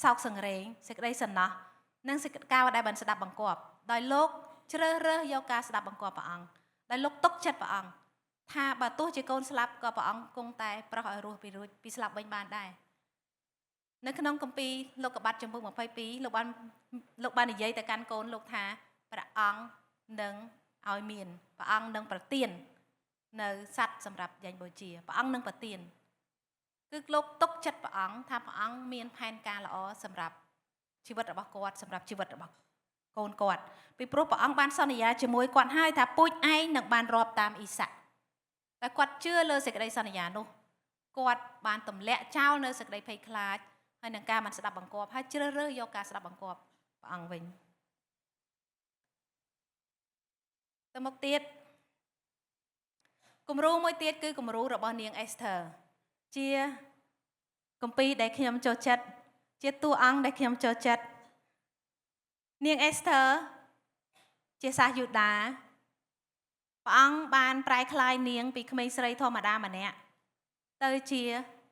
សោកសង្រេងសេចក្តីសណោះនិងសេចក្តីការដែលបានស្ដាប់បង្គាប់ដោយលោកជ្រើសរើសយកការស្ដាប់បង្គាប់ព្រះអង្គដោយលោកទុកចិត្តព្រះអង្គថាបើទោះជាកូនស្លាប់ក៏ព្រះអង្គគង់តែប្រោះឲ្យរស់ពីរួចពីស្លាប់វិញបានដែរនៅក្នុងគម្ពីរលោកុបាទជំពូក22លោកបាននិយាយទៅកាន់កូនលោកថាព្រះអង្គនឹងឲ្យមានព្រះអង្គនឹងប្រទាននៅសត្វសម្រាប់យ៉ាញ់បូជាព្រះអង្គនឹងប្រទានគឺលោកទុកចិត្តព្រះអង្គថាព្រះអង្គមានផែនការល្អសម្រាប់ជីវិតរបស់គាត់សម្រាប់ជីវិតរបស់កូនគាត់ពីព្រោះព្រះអង្គបានសន្យាជាមួយគាត់ហើយថាពូជឯងនឹងបានរាប់តាមអ៊ីសាក់តែគាត់ជឿលើសេចក្តីសន្យានោះគាត់បានទម្លាក់ចោលនៅសេចក្តីភ័យខ្លាចហើយនឹងការមិនស្ដាប់បង្គាប់ហើយជ្រើសរើសយកការស្ដាប់បង្គាប់ព្រះអង្គវិញទៅមុខទៀតគំរូមួយទៀតគឺគំរូរបស់នាងអេសធើជាគម្ពីរដែលខ្ញុំចូលចិត្តជាតួអង្គដែលខ្ញុំចូលចិត្តនាងអេសធើជាសាសយូដាព្រះអង្គបានប្រែក្លាយនាងពីក្មេងស្រីធម្មតាម្នាក់ទៅជា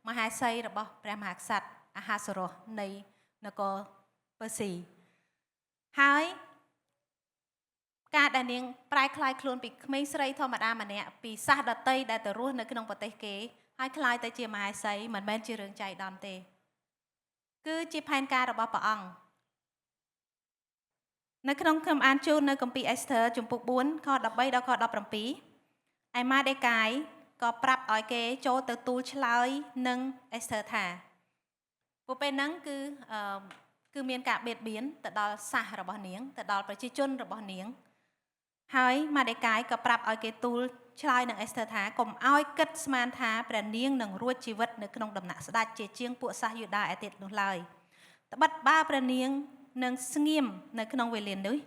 មហេសីរបស់ព្រះមហាក្សត្រអាហាសូរ៉សនៃនគរពើស៊ីហើយការដែលនាងប្រែក្លាយខ្លួនពីក្មេងស្រីធម្មតាម្នាក់ពីសាសដតីដែលទៅរស់នៅក្នុងប្រទេសគេហើយក្លាយទៅជាមហេសីមិនមែនជារឿងចៃដន្យទេគឺជាផែនការរបស់ព្រះអង្គនៅក្នុងខ្ញុំអានជូននៅគម្ពីរអេសធើជំពូក4ខ13ដល់ខ17ឯម៉ាដេកាយក៏ប្រាប់ឲ្យគេចូលទៅទូលឆ្លើយនឹងអេសធើថាពួកពេលហ្នឹងគឺមានការបៀតបៀនទៅដល់សាសរបស់នាងទៅដល់ប្រជាជនរបស់នាងហើយម៉ាដេកាយក៏ប្រាប់ឲ្យគេទូលឆ្លើយនឹងអេសធើថាកុំឲ្យគិតស្មានថាព្រះនាងនឹងរួចជីវិតនៅក្នុងដំណាក់ស្ដេចជាជាងពួកសាសយូដាឯទៀតនោះឡើយត្បិតបើព្រះនាងនឹងស្ងៀមនៅក្នុងវេលានេះ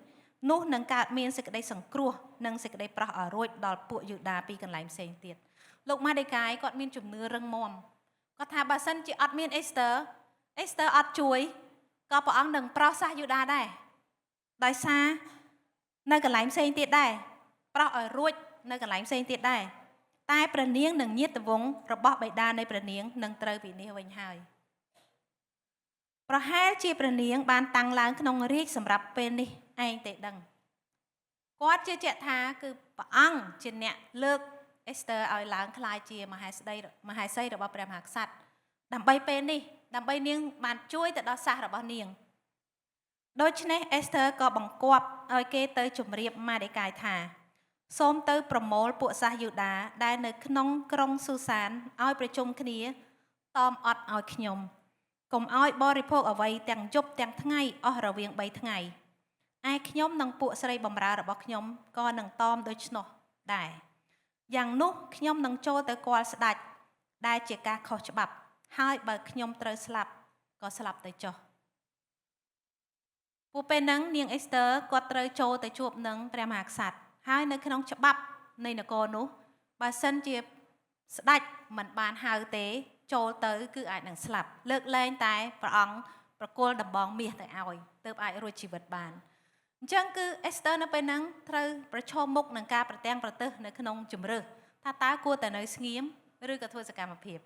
នោះនឹងកើតមានសេចក្តីសង្គ្រោះនិងសេចក្តីប្រោះឲ្យរួចដល់ពួកយូដាពីកន្លែងផ្សេងទៀតលោកម៉ាដេកាយគាត់មានជំនឿរឹងមាំគាត់ថាបើសិនជាអត់មានអេសធើអេសធើអត់ជួយក៏ព្រះអង្គនឹងប្រោសសាសយូដាដែរដោយសារនៅកន្លែងផ្សេងទៀតដែរប្រោសឲ្យរួចនៅកន្លែងផ្សេងទៀតដែរតែព្រះនាងនិងញាតិវង្សរបស់បិតានៃព្រះនាងនឹងត្រូវវិនាសវិញហើយប្រហែលជាព្រះនាងបានតាំងឡើងក្នុងរាជសម្រាប់ពេលនេះឯងទេដឹងគាត់ជឿជាក់ថាគឺព្រះអង្គជាអ្នកលើកអេសធើឲ្យឡើងក្លាយជាមហេសីរបស់ព្រះមហាក្សត្រដើម្បីពេលនេះដើម្បីនាងបានជួយទៅដល់សាសរបស់នាងដូច្នេះអេសធើក៏បង្គាប់ឲ្យគេទៅជម្រាបម៉ាដេកាយថាសូមទៅប្រមូលពួកសាសយូដាដែលនៅក្នុងក្រុងស៊ូសានឲ្យប្រជុំគ្នាតមអត់ឲ្យខ្ញុំកុំឲ្យបរិភោគអ្វីទាំងយប់ទាំងថ្ងៃអស់រវាង3ថ្ងៃឯខ្ញុំនិងពួកស្រីបម្រើរបស់ខ្ញុំក៏នឹងតមដូច្នោះដែរយ៉ាងនោះខ្ញុំនឹងចូលទៅគាល់ស្ដេចដែលជាការខុសច្បាប់ហើយបើខ្ញុំត្រូវស្លាប់ក៏ស្លាប់ទៅចុះពួកពេលហ្នឹងនាងអេសធើគាត់ត្រូវចូលទៅជួបនឹងព្រះមហាក្សត្រហើយនៅក្នុងច្បាប់នៃនគរនោះបើសិនជាស្ដេចមិនបានហៅទេ ចូលទៅគឺអាចនឹងស្លាប់លើកលែងតែព្រះអង្គប្រគល់ដំបងមាសទៅឲ្យទើបអាចរួចជីវិតបានអញ្ចឹងគឺអេស្ទើនៅពេលហ្នឹងត្រូវប្រឈមមុខនឹងការប្រទាំងប្រទើសនៅក្នុងជំរើសថាតើគួរតែនៅស្ងៀមឬក៏ធ្វើសកម្មភាព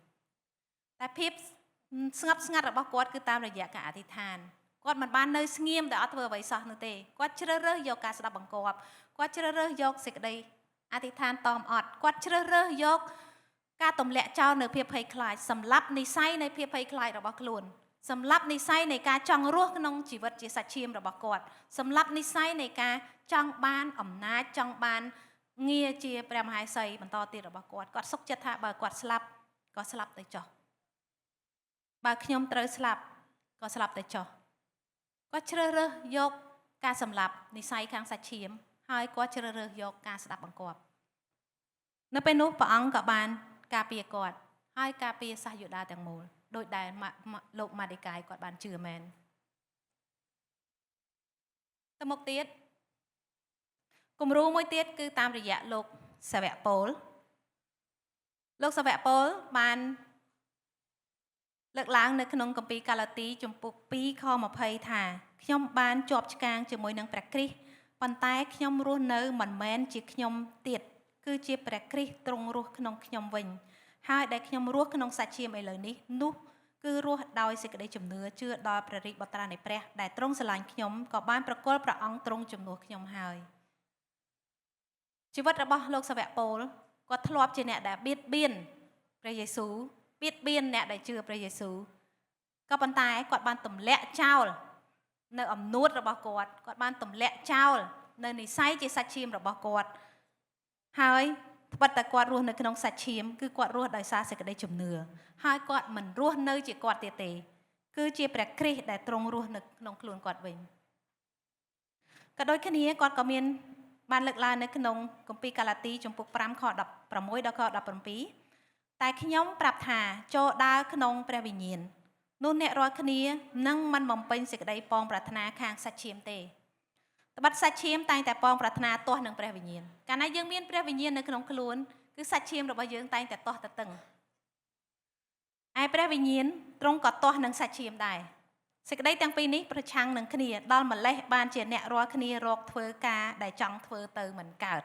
តែភាពស្ងប់ស្ងាត់របស់គាត់គឺតាមរយៈការអធិដ្ឋានគាត់មិនបាននៅស្ងៀមតែអត់ធ្វើអ្វីសោះនោះទេគាត់ជ្រើសរើសយកការស្ដាប់បង្គាប់គាត់ជ្រើសរើសយកសេចក្តីអធិដ្ឋានតមអត់គាត់ជ្រើសរើសយកការទម្លាក់ចោលនៅភាពភ័យខ្លាចសម្លាប់និស័យនៃភាពភ័យខ្លាចរបស់ខ្លួនសម្លាប់និស័យនៃការចង់រស់ក្នុងជីវិតជាសាច់ឈាមរបស់គាត់សម្លាប់និស័យនៃការចង់បានអំណាចចង់បានងារជាព្រះមហេសីបន្តទៀតរបស់គាត់គាត់សុខចិត្តថាបើគាត់ស្លាប់ក៏ស្លាប់ទៅចុះបើខ្ញុំត្រូវស្លាប់ក៏ស្លាប់ទៅចុះគាត់ជ្រើសរើសយកការសម្លាប់និស័យខាងសាច់ឈាមហើយគាត់ជ្រើសរើសយកការស្ដាប់បង្គាប់នៅពេលនោះព្រះអង្គក៏បានការពារគាត់ហើយការពារសាសយូដាទាំងមូលដោយដែលលោកម៉ាឌីកាយគាត់បានជឿមែនទៅមុខទៀតគំរូមួយទៀតគឺតាមរយៈលោកសាវកប៉ូលលោកសាវកប៉ូលបានលើកឡើងនៅក្នុងគម្ពីរកាឡាទីជំពូក2ខ20ថាខ្ញុំបានជាប់ឆ្កាងជាមួយនឹងព្រះគ្រីស្ទប៉ុន្តែខ្ញុំរស់នៅមិនមែនជាខ្ញុំទៀតគឺជាព្រះគ្រីស្ទទ្រង់រស់ក្នុងខ្ញុំវិញហើយដែលខ្ញុំរស់ក្នុងសាច់ឈាមឥឡូវនេះនោះគឺរស់ដោយសេចក្តីជំនឿជឿដល់ព្រះរាជបុត្រានៃព្រះដែលទ្រង់ស្រឡាញ់ខ្ញុំក៏បានប្រគល់ព្រះអង្គទ្រង់ជំនួសខ្ញុំហើយជីវិតរបស់លោកសាវកប៉ូលគាត់ធ្លាប់ជាអ្នកដែលបៀតបៀនព្រះយេស៊ូវបៀតបៀនអ្នកដែលជឿព្រះយេស៊ូវក៏ប៉ុន្តែគាត់បានទម្លាក់ចោលនៅអំនួតរបស់គាត់គាត់បានទម្លាក់ចោលនៅនិស័យជាសាច់ឈាមរបស់គាត់ហើយត្បិតតែគាត់រស់នៅក្នុងសាច់ឈាមគឺគាត់រស់ដោយសារសេចក្តីជំនឿហើយគាត់មិនរស់នៅជាគាត់ទៀតទេគឺជាព្រះគ្រីស្ទដែលទ្រង់រស់នៅក្នុងខ្លួនគាត់វិញក៏ដូចគ្នាគាត់ក៏មានបានលើកឡើងនៅក្នុងគម្ពីរកាឡាទីជំពូក5ខ16ដល់ខ17តែខ្ញុំប្រាប់ថាចូលដើរក្នុងព្រះវិញ្ញាណនោះអ្នករាល់គ្នានឹងមិនបំពេញសេចក្តីប៉ងប្រាថ្នាខាងសាច់ឈាមទេត្បិតសាច់ឈាមតែងតែប៉ងប្រាថ្នាទាស់នឹងព្រះវិញ្ញាណកាលណាយើងមានព្រះវិញ្ញាណនៅក្នុងខ្លួនគឺសាច់ឈាមរបស់យើងតែងតែទាស់ទទឹងឯព្រះវិញ្ញាណទ្រង់ក៏ទាស់នឹងសាច់ឈាមដែរសេចក្តីទាំងពីរនេះប្រឆាំងនឹងគ្នាដល់ម្លេះបានជាអ្នករាល់គ្នារកធ្វើការដែលចង់ធ្វើទៅមិនកើត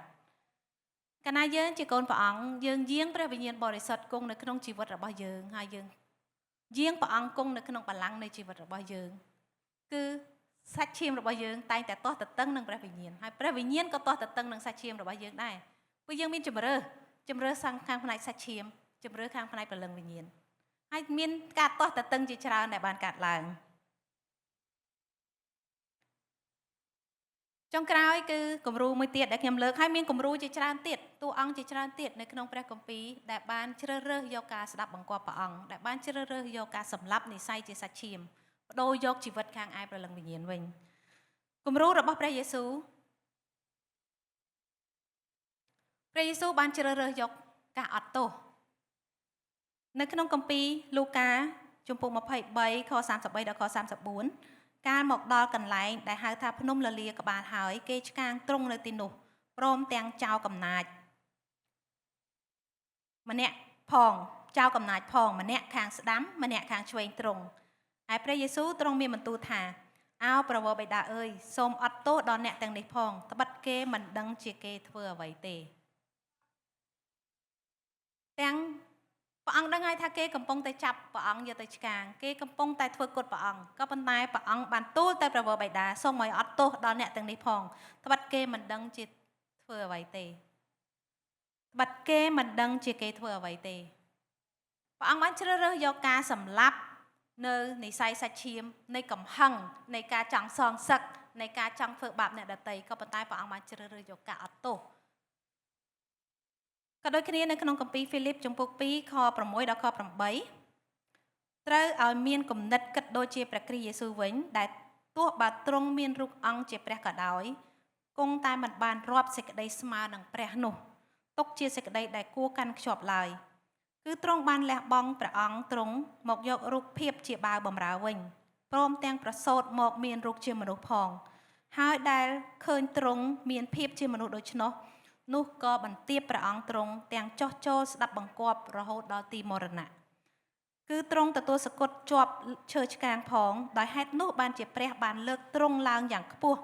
កាលណាយើងជាកូនព្រះអង្គយើងយាងព្រះវិញ្ញាណបរិសុទ្ធគង់នៅក្នុងជីវិតរបស់យើងហើយយើងយាងព្រះអង្គគង់នៅក្នុងបល្ល័ង្កនៃជីវិតរបស់យើងគឺសាច់ឈាមរបស់យើងតែងតែទាស់ទទឹងនឹងព្រះវិញ្ញាណហើយព្រះវិញ្ញាណក៏ទាស់ទទឹងនឹងសាច់ឈាមរបស់យើងដែរព្រោះយើងមានជំរើសខាងផ្នែកសាច់ឈាមជំរើសខាងផ្នែកព្រលឹងវិញ្ញាណហើយមានការទាស់ទទឹងជាច្រើនដែលបានកើតឡើងចុងក្រោយគឺគំរូមួយទៀតដែលខ្ញុំលើកហើយមានគំរូជាច្រើនទៀតតួអង្គជាច្រើនទៀតនៅក្នុងព្រះគម្ពីរដែលបានជ្រើសរើសយកការស្ដាប់បង្គាប់ព្រះអង្គដែលបានជ្រើសរើសយកការសម្លាប់និស័យជាសាច់ឈាមបដូរយកជីវិតខាងឯព្រលឹងវិញ្ញាណវិញគំរូរបស់ព្រះយេស៊ូវព្រះយេស៊ូវបានជ្រើសរើសយកការអត់ទោសនៅក្នុងគម្ពីរលូកាជំពូក23ខ33ដល់ខ34កាលមកដល់កន្លែងដែលហៅថាភ្នំលលាក្បាលហើយគេឆ្កាងទ្រង់នៅទីនោះព្រមទាំងចៅកំណាចម្នាក់ផងចៅកំណាចផងម្នាក់ខាងស្ដាំម្នាក់ខាងឆ្វេងទ្រង់ឯព្រះយេស៊ូវទ្រង់មានបន្ទូលថាអោព្រះវរបិតាអើយសូមអត់ទោសដល់អ្នកទាំងនេះផងត្បិតគេមិនដឹងជាគេធ្វើអ្វីទេទាំងព្រះអង្គដឹងហើយថាគេកំពុងតែចាប់ព្រះអង្គយកទៅឆ្កាងគេកំពុងតែធ្វើគុតព្រះអង្គក៏ប៉ុន្តែព្រះអង្គបានទូលទៅព្រះវរបិតាសូមឲ្យអត់ទោសដល់អ្នកទាំងនេះផងត្បិតគេមិនដឹងជាធ្វើអ្វីទេត្បិតគេមិនដឹងជាគេធ្វើអ្វីទេព្រះអង្គបានជ្រើសរើសយកការសម្លាប់នៅនិស័យសាច់ឈាមនៃកំហឹងនៃការចង់សងសឹកនៃការចង់ធ្វើបាបអ្នកដទៃក៏ប៉ុន្តែព្រះអង្គបានជ្រើសរើសយកការអត់ទោសក៏ដូចគ្នានៅក្នុងគម្ពីរហ្វីលីបជំពូក2ខ6ដល់ខ8ត្រូវឲ្យមានគំនិតគិតដូចជាព្រះគ្រីស្ទយេស៊ូវវិញដែលទោះបើទ្រង់មានរូបអង្គជាព្រះក៏ដោយគង់តែមិនបានរាប់សេចក្តីស្មើនឹងព្រះនោះទុកជាសេចក្តីដែលគួរកាន់ខ្ជាប់ឡើយគឺទ្រង់បានលះបង់ព្រះអង្គទ្រង់មកយករូបភាពជាបាវបម្រើវិញព្រមទាំងប្រសូតមកមានរូបជាមនុស្សផងហើយដែលឃើញទ្រង់មានភាពជាមនុស្សដូច្នោះនោះក៏បន្ទាបព្រះអង្គទ្រង់ទាំងចោះចូលស្ដាប់បង្គាប់រហូតដល់ទីមរណៈ គឺទ្រង់ទទួលសគត់ជាប់ឈើឆ្កាងផងដោយហេតុនោះបានជាព្រះបានលើកទ្រង់ឡើងយ៉ាងខ្ពស់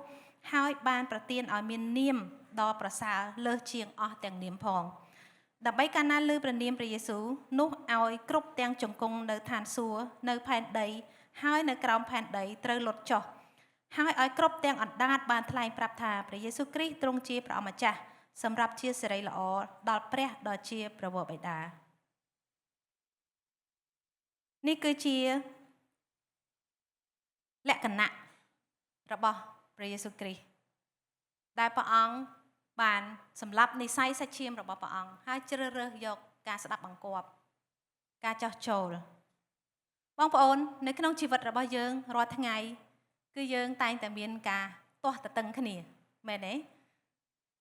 ហើយបានប្រទានឲ្យមាននាមដ៏ប្រសើរលើសជាងអស់ទាំងនាមផងដើម្បីកាលណាឮព្រះនាមព្រះយេស៊ូវនោះឲ្យគ្រប់ទាំងជង្គង់នៅឋានសួគ៌នៅផែនដីហើយនៅក្រោមផែនដីត្រូវលុតចុះហើយឲ្យគ្រប់ទាំងអណ្ដាតបានថ្លែងប្រាប់ថាព្រះយេស៊ូវគ្រីស្ទទ្រង់ជាព្រះអម្ចាស់សម្រាប់ជាសិរីល្អដល់ព្រះដ៏ជាព្រះវរបិតានេះគឺជាលក្ខណៈរបស់ព្រះយេស៊ូវគ្រីស្ទដែលព្រះអង្គបានសម្លាប់និស័យសាច់ឈាមរបស់ព្រះអង្គហើយជ្រើសរើសយកការស្ដាប់បង្គាប់ការចោះចូលបងប្អូននៅក្នុងជីវិតរបស់យើងរាល់ថ្ងៃគឺយើងតែងតែមានការទាស់ទទឹងគ្នាមែនទេ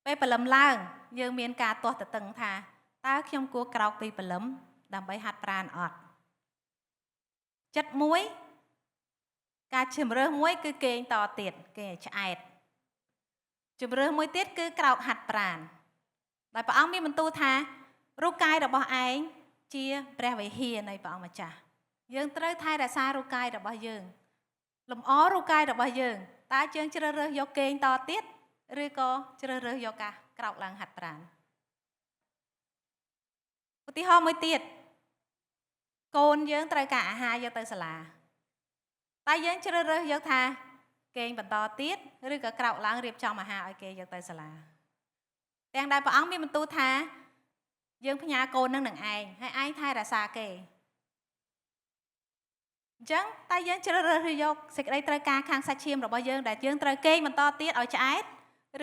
ពេលព្រលឹមឡើងយើងមានការទាស់ទទឹងថាតើខ្ញុំគួរក្រោកពីព្រលឹមដើម្បីហាត់ប្រាណអត់ចិត្តមួយការជំរើសមួយគឺគេងតទៀតគេឲ្យឆ្អែតជំរើសមួយទៀតគឺក្រោកហាត់ប្រាណដោយព្រះអង្គមានបន្ទូលថារូបកាយរបស់ឯងជាព្រះវិហារនៃព្រះអង្គម្ចាស់យើងត្រូវថែរក្សារូបកាយរបស់យើងលម្អរូបកាយរបស់យើងតើយើងជ្រើសរើសយកគេងតទៀតឬក៏ជ្រើសរើសយកការក្រោកឡើងហាត់ប្រាណឧទាហរណ៍មួយទៀតកូនយើងត្រូវការអាហារយកទៅសាលាតែយើងជ្រើសរើសយកថាគេងបន្តទៀតឬក៏ក្រោកឡើងរៀបចំអាហារឲ្យគេយកទៅសាលាទាំងដែលព្រះអង្គមានបន្ទូលថាយើងផ្ញើកូននឹងនឹងឯងហើយឯងថែរក្សាគេអញ្ចឹងតែយើងជ្រើសរើសយកសេចក្តីត្រូវការខាងសាច់ឈាមរបស់យើងដែលយើងត្រូវគេងបន្តទៀតឲ្យឆ្អែត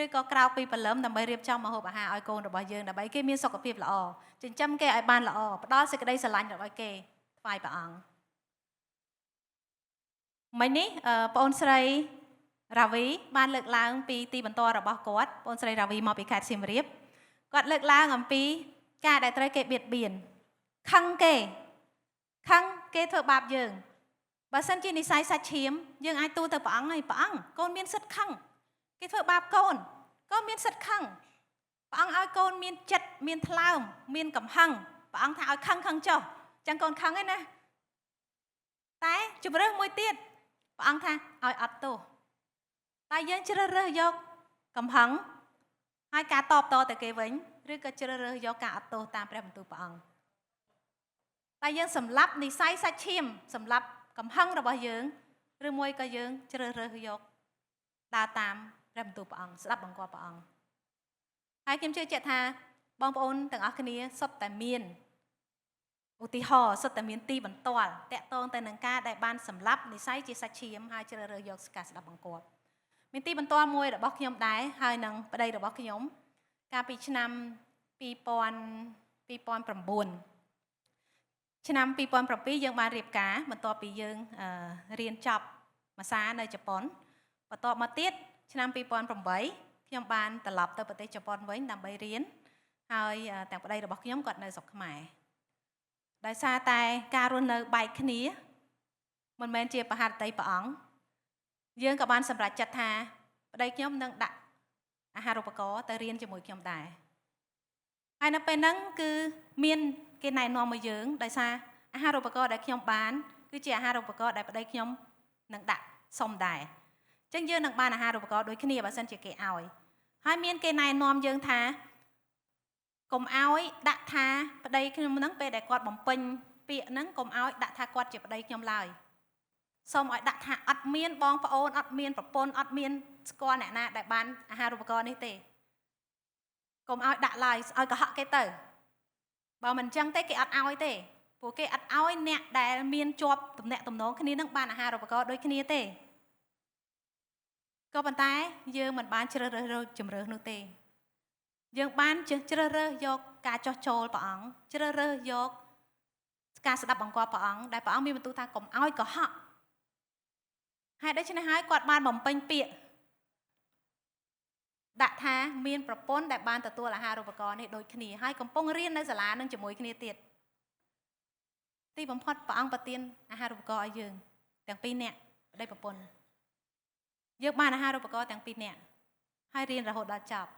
ឬក៏ក្រោកពីព្រលឹមដើម្បីរៀបចំម្ហូបអាហារឲ្យកូនរបស់យើងដើម្បីគេមានសុខភាពល្អចិញ្ចឹមគេឲ្យបានល្អផ្ដល់សេចក្តីស្រឡាញ់របស់គេថ្វាយព្រះអង្គមិញនេះបងអូនស្រីរាវីបានលើកឡើងពីទីបន្ទាល់របស់គាត់បងអូនស្រីរាវីមកពីខេត្តសៀមរាបគាត់លើកឡើងអំពីការដែលត្រូវគេបៀតបៀនខឹងគេខឹងគេធ្វើបាបយើងបើសិនជានិស័យសាច់ឈាមយើងអាចទូលទៅព្រះអង្គហើយព្រះអង្គកូនមានសិទ្ធិខឹងគេធ្វើបាបកូនកូនមានសិទ្ធិខឹងព្រះអង្គឲ្យកូនមានចិត្តមានថ្លើមមានកំហឹងព្រះអង្គថាឲ្យខឹងខឹងចុះអញ្ចឹងកូនខឹងឯណាតែជំរើសមួយទៀតព្រះអង្គថាឲ្យអត់ទោសតែយើងជ្រើសរើសយកកំហឹងហើយការតបតទៅគេវិញឬក៏ជ្រើសរើសយកការអត់ទោសតាមព្រះបន្ទូលព្រះអង្គតែយើងសម្លាប់និស័យសាច់ឈាមសម្លាប់កំហឹងរបស់យើងឬមួយក៏យើងជ្រើសរើសយកដើរតាមព្រះបន្ទូលព្រះអង្គស្ដាប់បង្គាប់ព្រះអង្គហើយខ្ញុំជឿជាក់ថាបងប្អូនទាំងអស់គ្នាសុទ្ធតែមានឧទាហរណ៍សុទ្ធតែមានទីបន្ទាល់តាក់ទងទៅនឹងការដែលបានសម្លាប់និស័យជាសាច់ឈាមហើយជ្រើសរើសយកការស្ដាប់បង្គាប់មានទីបន្ទាល់មួយរបស់ខ្ញុំដែរហើយនឹងប្តីរបស់ខ្ញុំកាលពីឆ្នាំ2009ឆ្នាំ2007យើងបានរៀបការបន្ទាប់ពីយើងរៀនចប់ភាសានៅជប៉ុនបន្ទាប់មកទៀតឆ្នាំ2008ខ្ញុំបានត្រឡប់ទៅប្រទេសជប៉ុនវិញដើម្បីរៀនហើយទាំងប្តីរបស់ខ្ញុំគាត់នៅស្រុកខ្មែរដោយសារតែការរស់នៅបែកគ្នាមិនមែនជាប្រហារតីព្រះអង្គយើងក៏បានសម្រេចចិត្តថាប្តីខ្ញុំនឹងដាក់អាហារូបករណ៍ទៅរៀនជាមួយខ្ញុំដែរហើយនៅពេលហ្នឹងគឺមានគេណែនាំមកយើងដោយសារអាហារូបករណ៍ដែលខ្ញុំបានគឺជាអាហារូបករណ៍ដែលប្តីខ្ញុំនឹងដាក់សុំដែរអញ្ចឹងយើងនឹងបានអាហារូបករណ៍ដូចគ្នាបើសិនជាគេឲ្យហើយមានគេណែនាំយើងថាកុំឲ្យដាក់ថាប្តីខ្ញុំហ្នឹងពេលដែលគាត់បំពេញពាក្យហ្នឹងកុំឲ្យដាក់ថាគាត់ជាប្តីខ្ញុំឡើយសូមឲ្យដាក់ថាអត់មានបងប្អូនអត់មានប្រពន្ធអត់មានស្គាល់អ្នកណាដែលបានអាហារូបករណ៍នេះទេកុំឲ្យដាក់ឡើយឲ្យកុហកគេទៅបើមិនចឹងទេគេអត់ឲ្យទេព្រោះគេអត់ឲ្យអ្នកដែលមានជាប់ទំនាក់ទំនងគ្នានឹងបានអាហារូបករណ៍ដូចគ្នាទេក៏ប៉ុន្តែយើងមិនបានជ្រើសរើសជំរើសនោះទេយើងបានជ្រើសរើសយកការចោះចូលព្រះអង្គជ្រើសរើសយកការស្ដាប់បង្គាប់ព្រះអង្គដែលព្រះអង្គមានបន្ទូលថាកុំឲ្យកុហកហើយដូច្នេះហើយគាត់បានបំពេញពាក្យដាក់ថាមានប្រពន្ធដែលបានទទួលអាហារូបករណ៍នេះដូចគ្នាហើយកំពុងរៀននៅសាលានឹងជាមួយគ្នាទៀតទីបំផុតព្រះអង្គប្រទានអាហារូបករណ៍ឲ្យយើងទាំងពីរនាក់ប្តីប្រពន្ធយើងបានអាហារូបករណ៍ទាំងពីរនាក់ហើយរៀនរហូតដល់ចប់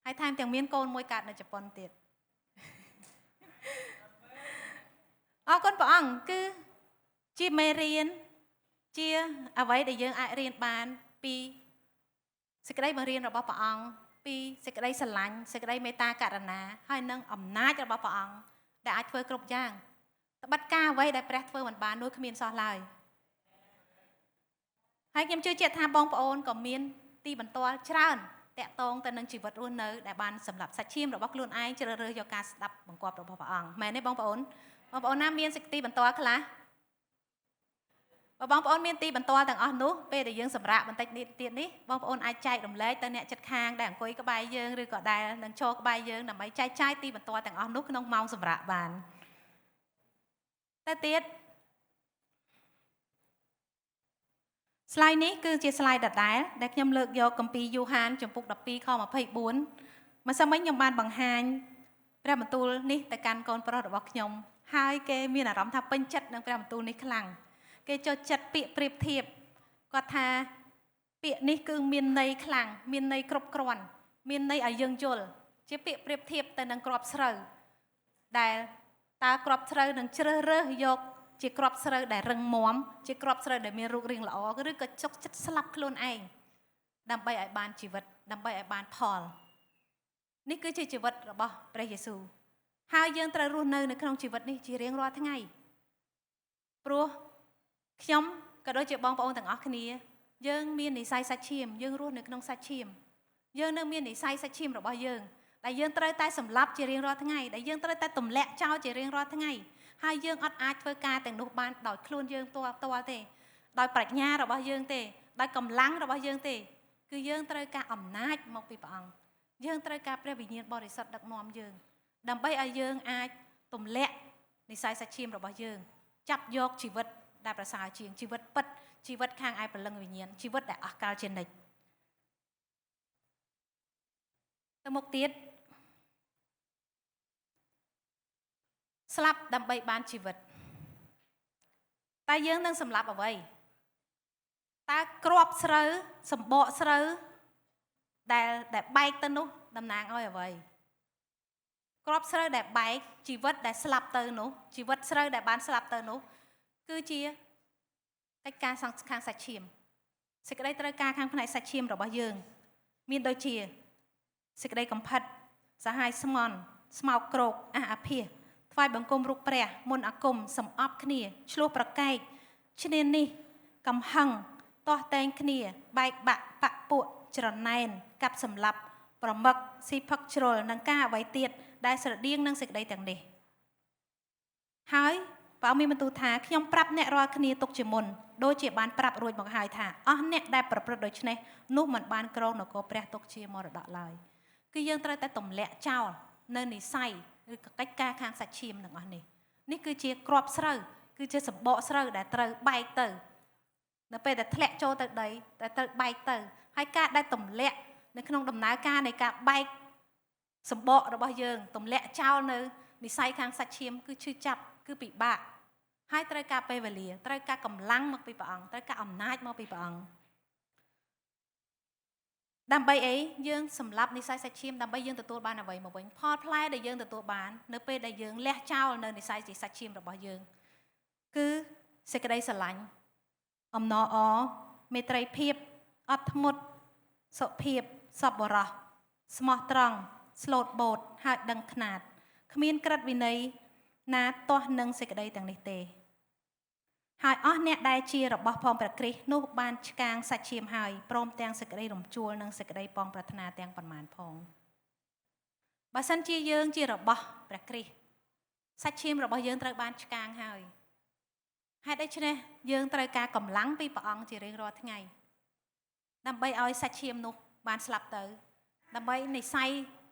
ហើយថែមទាំងមានកូនមួយកើតនៅជប៉ុនទៀត អរគុណព្រះអង្គគឺជាមេរៀនជាអ្វីដែលយើងអាចរៀនបានពីសេចក្តីបង្រៀនរបស់ព្រះអង្គពីសេចក្តីស្រឡាញ់សេចក្តីមេត្តាករុណាហើយនិងអំណាចរបស់ព្រះអង្គដែលអាចធ្វើគ្រប់យ៉ាងត្បិតការអ្វីដែលព្រះធ្វើមិនបាននោះគ្មានសោះឡើយហើយខ្ញុំជឿជាក់ថាបងប្អូនក៏មានទីបន្ទាល់ច្រើនតាក់ទងទៅនឹងជីវិតរស់នៅដែលបានសម្រាប់សាច់ឈាមរបស់ខ្លួនឯងជ្រើសរើសយកការស្ដាប់បង្គាប់របស់ព្រះអង្គមែនទេបងប្អូនបងប្អូនណាមានសេចក្តីបន្ទាល់ខ្លះបើបងប្អូនមានទីបន្ទាល់ទាំងអស់នោះពេលដែលយើងសម្រាកបន្តិចនេះទៀតនេះបងប្អូនអាចចែករំលែកទៅអ្នកជិតខាងដែលអង្គុយក្បែរយើងឬក៏ដែលនឹងចូលក្បែរយើងដើម្បីចែកចាយទីបន្ទាល់ទាំងអស់នោះក្នុងម៉ោងសម្រាកបានទៅទៀត slide នេះគឺជា slide ដដែលដែលខ្ញុំលើកយកគម្ពីរយូហានជំពូក12ខ24ម្សិលមិញខ្ញុំបានបង្ហាញព្រះបន្ទូលនេះទៅកាន់កូនប្រុសរបស់ខ្ញុំហើយគេមានអារម្មណ៍ថាពេញចិត្តនឹងព្រះបន្ទូលនេះខ្លាំងគេចូលចិត្តពាក្យប្រៀបធៀបគាត់ថាពាក្យនេះគឺមានន័យខ្លាំងមានន័យគ្រប់គ្រាន់មានន័យឲ្យយើងយល់ជាពាក្យប្រៀបធៀបទៅនឹងគ្រាប់ស្រូវដែលតើគ្រាប់ស្រូវនឹងជ្រើសរើសយកជាគ្រាប់ស្រូវដែលរឹងមាំជាគ្រាប់ស្រូវដែលមានរូបរាងល្អឬក៏ចុកចិត្តស្លាប់ខ្លួនឯងដើម្បីឲ្យបានជីវិតដើម្បីឲ្យបានផលនេះគឺជាជីវិតរបស់ព្រះយេស៊ូវហើយយើងត្រូវរស់នៅក្នុងជីវិតនេះជារៀងរាល់ថ្ងៃព្រោះខ្ញុំក៏ដូចជាបងប្អូនទាំងអស់គ្នាយើងមាននិស័យសាច់ឈាមយើងរស់នៅក្នុងសាច់ឈាមយើងនៅមាននិស័យសាច់ឈាមរបស់យើងដែលយើងត្រូវតែសម្លាប់ជារៀងរាល់ថ្ងៃដែលយើងត្រូវតែទម្លាក់ចោលជារៀងរាល់ថ្ងៃហើយយើងអត់អាចធ្វើការទាំងនោះបានដោយខ្លួនយើងផ្ទាល់ទេដោយប្រាជ្ញារបស់យើងទេដោយកម្លាំងរបស់យើងទេគឺយើងត្រូវការអំណាចមកពីព្រះអង្គយើងត្រូវការព្រះវិញ្ញាណបរិសុទ្ធដឹកនាំយើងដើម្បីឲ្យយើងអាចទម្លាក់និស័យសាច់ឈាមរបស់យើងចាប់យកជីវិតដែលប្រសើរជាងជីវិតពិតជីវិតខាងឯព្រលឹងវិញ្ញាណជីវិតដែលអស់កលជានិច្ចទៅមុខទៀតស្លាប់ដើម្បីបានជីវិតតែយើងនឹងសម្លាប់អ្វីតើគ្រាប់ស្រូវសម្បកស្រូវដែលបែកទៅនោះតំណាងឲ្យអ្វីគ្រាប់ស្រូវដែលបែកជីវិតដែលស្លាប់ទៅនោះជីវិតស្រូវដែលបានស្លាប់ទៅនោះគឺជាកិច្ចការខាងសាច់ឈាមសេចក្តីត្រូវការខាងផ្នែកសាច់ឈាមរបស់យើងមានដូចជាសេចក្តីកំផិតសហាយស្មន់ស្មោកគ្រោកអះអាភាសថ្វាយបង្គំរូបព្រះមុនអាគមសំអប់គ្នាឆ្លោះប្រកែកឈ្នានេះកំហឹងទាស់តែងគ្នាបែកបាក់បាក់ពួកច្រណែនកាប់សម្លាប់ប្រមឹកស៊ីផឹកជ្រុលនិងការអ្វីទៀតដែលស្រដៀងនឹងសេចក្តីទាំងនេះហើយព្រះអង្គមានបន្ទូលថាខ្ញុំប្រាប់អ្នករាល់គ្នាទុកជាមុនដូចជាបានប្រាប់រួចមកហើយថាអស់អ្នកដែលប្រព្រឹត្តដូច្នេះនោះមិនបានគ្រងនគរព្រះទុកជាមរតកឡើយគឺយើងត្រូវតែទម្លាក់ចោលនៅនិស័យឬក៏កិច្ចការខាងសាច់ឈាមទាំងអស់នេះនេះគឺជាគ្រាប់ស្រូវគឺជាសម្បកស្រូវដែលត្រូវបែកទៅនៅពេលដែលធ្លាក់ចូលទៅដីដែលត្រូវបែកទៅហើយការដែលទម្លាក់នៅក្នុងដំណើរការនៃការបែកសម្បករបស់យើងទម្លាក់ចោលនៅនិស័យខាងសាច់ឈាមគឺឈឺចាប់គឺពិបាកហើយត្រូវការពេលវេលាត្រូវការកម្លាំងមកពីព្រះអង្គត្រូវការអំណាចមកពីព្រះអង្គដើម្បីអីយើងសម្លាប់និស័យសាច់ឈាមដើម្បីយើងទទួលបានអ្វីមកវិញផលផ្លែដែលយើងទទួលបាននៅពេលដែលយើងលះចោលនៅនិស័យជាសាច់ឈាមរបស់យើងគឺសេចក្តីស្រឡាញ់អំណរអមេត្រីភាពអត់ធ្មត់សុភាពសប្បុរសស្មោះត្រង់ស្លូតបូតហើយដឹងខ្នាតគ្មានក្រឹតវិន័យណាទាស់នឹងសេចក្តីទាំងនេះទេហើយអស់អ្នកដែលជារបស់ផងព្រះគ្រីស្ទនោះបានឆ្កាងសាច់ឈាមហើយព្រមទាំងសេចក្តីរំជួលនិងសេចក្តីប៉ងប្រាថ្នាទាំងប៉ុន្មានផងបើសិនជាយើងជារបស់ព្រះគ្រីស្ទសាច់ឈាមរបស់យើងត្រូវបានឆ្កាងហើយហេតុដូច្នេះយើងត្រូវការកម្លាំងពីព្រះអង្គជារៀងរាល់ថ្ងៃដើម្បីឲ្យសាច់ឈាមនោះបានស្លាប់ទៅដើម្បីនិស័យ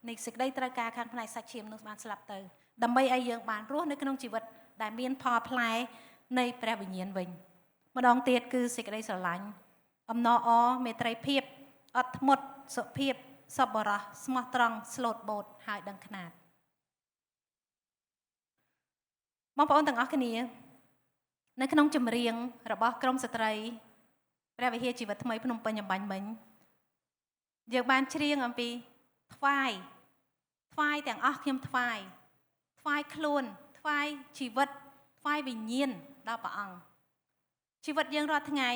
នៃសេចក្តីត្រូវការខាងផ្នែកសាច់ឈាមនោះបានស្លាប់ទៅដើម្បីឲ្យយើងបានរស់នៅក្នុងជីវិតដែលមានផលផ្លែនៃព្រះវិញ្ញាណវិញម្ដងទៀតគឺសេចក្តីស្រឡាញ់អំណរអមេត្រីភាពអត់ធ្មត់សុភាពសប្បុរសស្មោះត្រង់ស្លូតបូតហើយដឹងខ្នាតបងប្អូនទាំងអស់គ្នានៅក្នុងចម្រៀងរបស់ក្រុមស្ត្រីព្រះវិហារជីវិតថ្មីភ្នំពេញអំបញ្ញមិញយើងបានច្រៀងអំពីថ្វាយថ្វាយទាំងអស់ខ្ញុំថ្វាយថ្វាយខ្លួនថ្វាយជីវិតថ្ ថ្វាយវិញ្ញាណដល់ព្រះអង្គជីវិតយើងរាល់ថ្ងៃ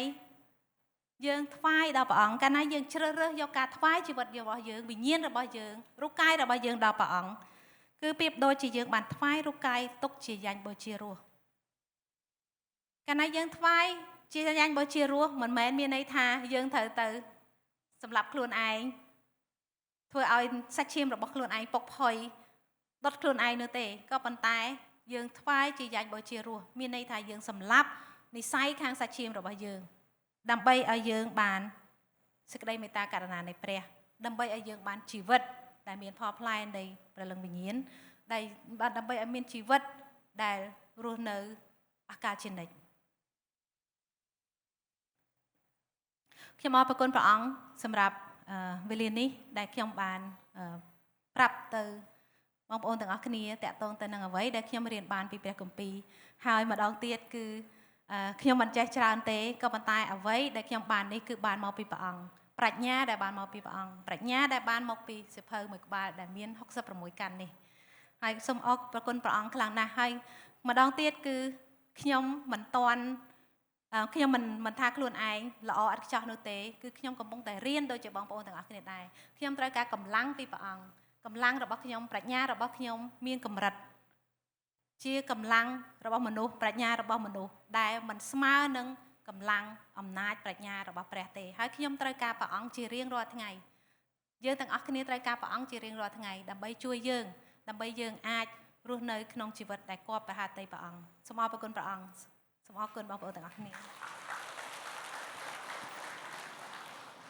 យើងថ្វាយដល់ព្រះអង្គកាលណាយើងជ្រើសរើសយកការថ្វាយជីវិតរបស់យើងវិញ្ញាណរបស់យើងរូបកាយរបស់យើងដល់ព្រះអង្គគឺប្រៀបដូចជាយើងបានថ្វាយរូបកាយទុកជាយញ្ញបូជារស់កាលណាយើងថ្វាយជាយញ្ញបូជារស់មិនមែនមានន័យថាយើងត្រូវទៅសម្លាប់ខ្លួនឯងធ្វើឲ្យសាច់ឈាមរបស់ខ្លួនឯងពុកផុយដុតខ្លួនឯងនោះទេក៏ប៉ុន្តែយើងថ្វាយជាយញ្ញបូជារស់មានន័យថាយើងសម្លាប់និស័យខាងសាច់ឈាមរបស់យើងដើម្បីឲ្យយើងបានសេចក្តីមេត្តាករុណានៃព្រះដើម្បីឲ្យយើងបានជីវិតដែលមានផលផ្លែនៃព្រលឹងវិញ្ញាណដែលបានដើម្បីឲ្យមានជីវិតដែលរស់នៅអកាលជានិច្ចខ្ញុំអរគុណព្រះអង្គសម្រាប់វេលានេះដែលខ្ញុំបានប្រាប់ទៅបងប្អូនទាំងអស់គ្នាតាក់ទងទៅនឹងអ្វីដែលខ្ញុំរៀនបានពីព្រះគម្ពីរហើយម្ដងទៀតគឺខ្ញុំមិនចេះច្រើនទេក៏ប៉ុន្តែអ្វីដែលខ្ញុំបាននេះគឺបានមកពីព្រះអង្គប្រាជ្ញាដែលបានមកពីព្រះអង្គប្រាជ្ញាដែលបានមកពីសៀវភៅមួយក្បាលដែលមាន66កាន់នេះហើយសូមអរគុណព្រះអង្គខ្លាំងណាស់ហើយម្ដងទៀតគឺខ្ញុំមិនទាន់ខ្ញុំមិនថាខ្លួនឯងល្អឥតខ្ចោះនោះទេគឺខ្ញុំកំពុងតែរៀនដូចជាបងប្អូនទាំងអស់គ្នាដែរខ្ញុំត្រូវការកម្លាំងពីព្រះអង្គកម្លាំងរបស់ខ្ញុំប្រាជ្ញារបស់ខ្ញុំមានកម្រិតជាកម្លាំងរបស់មនុស្សប្រាជ្ញារបស់មនុស្សដែលមិនស្មើនឹងកម្លាំងអំណាចប្រាជ្ញារបស់ព្រះទេហើយខ្ញុំត្រូវការព្រះអង្គជារៀងរាល់ថ្ងៃយើងទាំងអស់គ្នាត្រូវការព្រះអង្គជារៀងរាល់ថ្ងៃដើម្បីជួយយើងដើម្បីយើងអាចរស់នៅក្នុងជីវិតដែលគាប់ព្រះហឫទ័យព្រះអង្គសូមអរគុណព្រះអង្គសូមអរគុណបងប្អូនទាំងអស់គ្នា។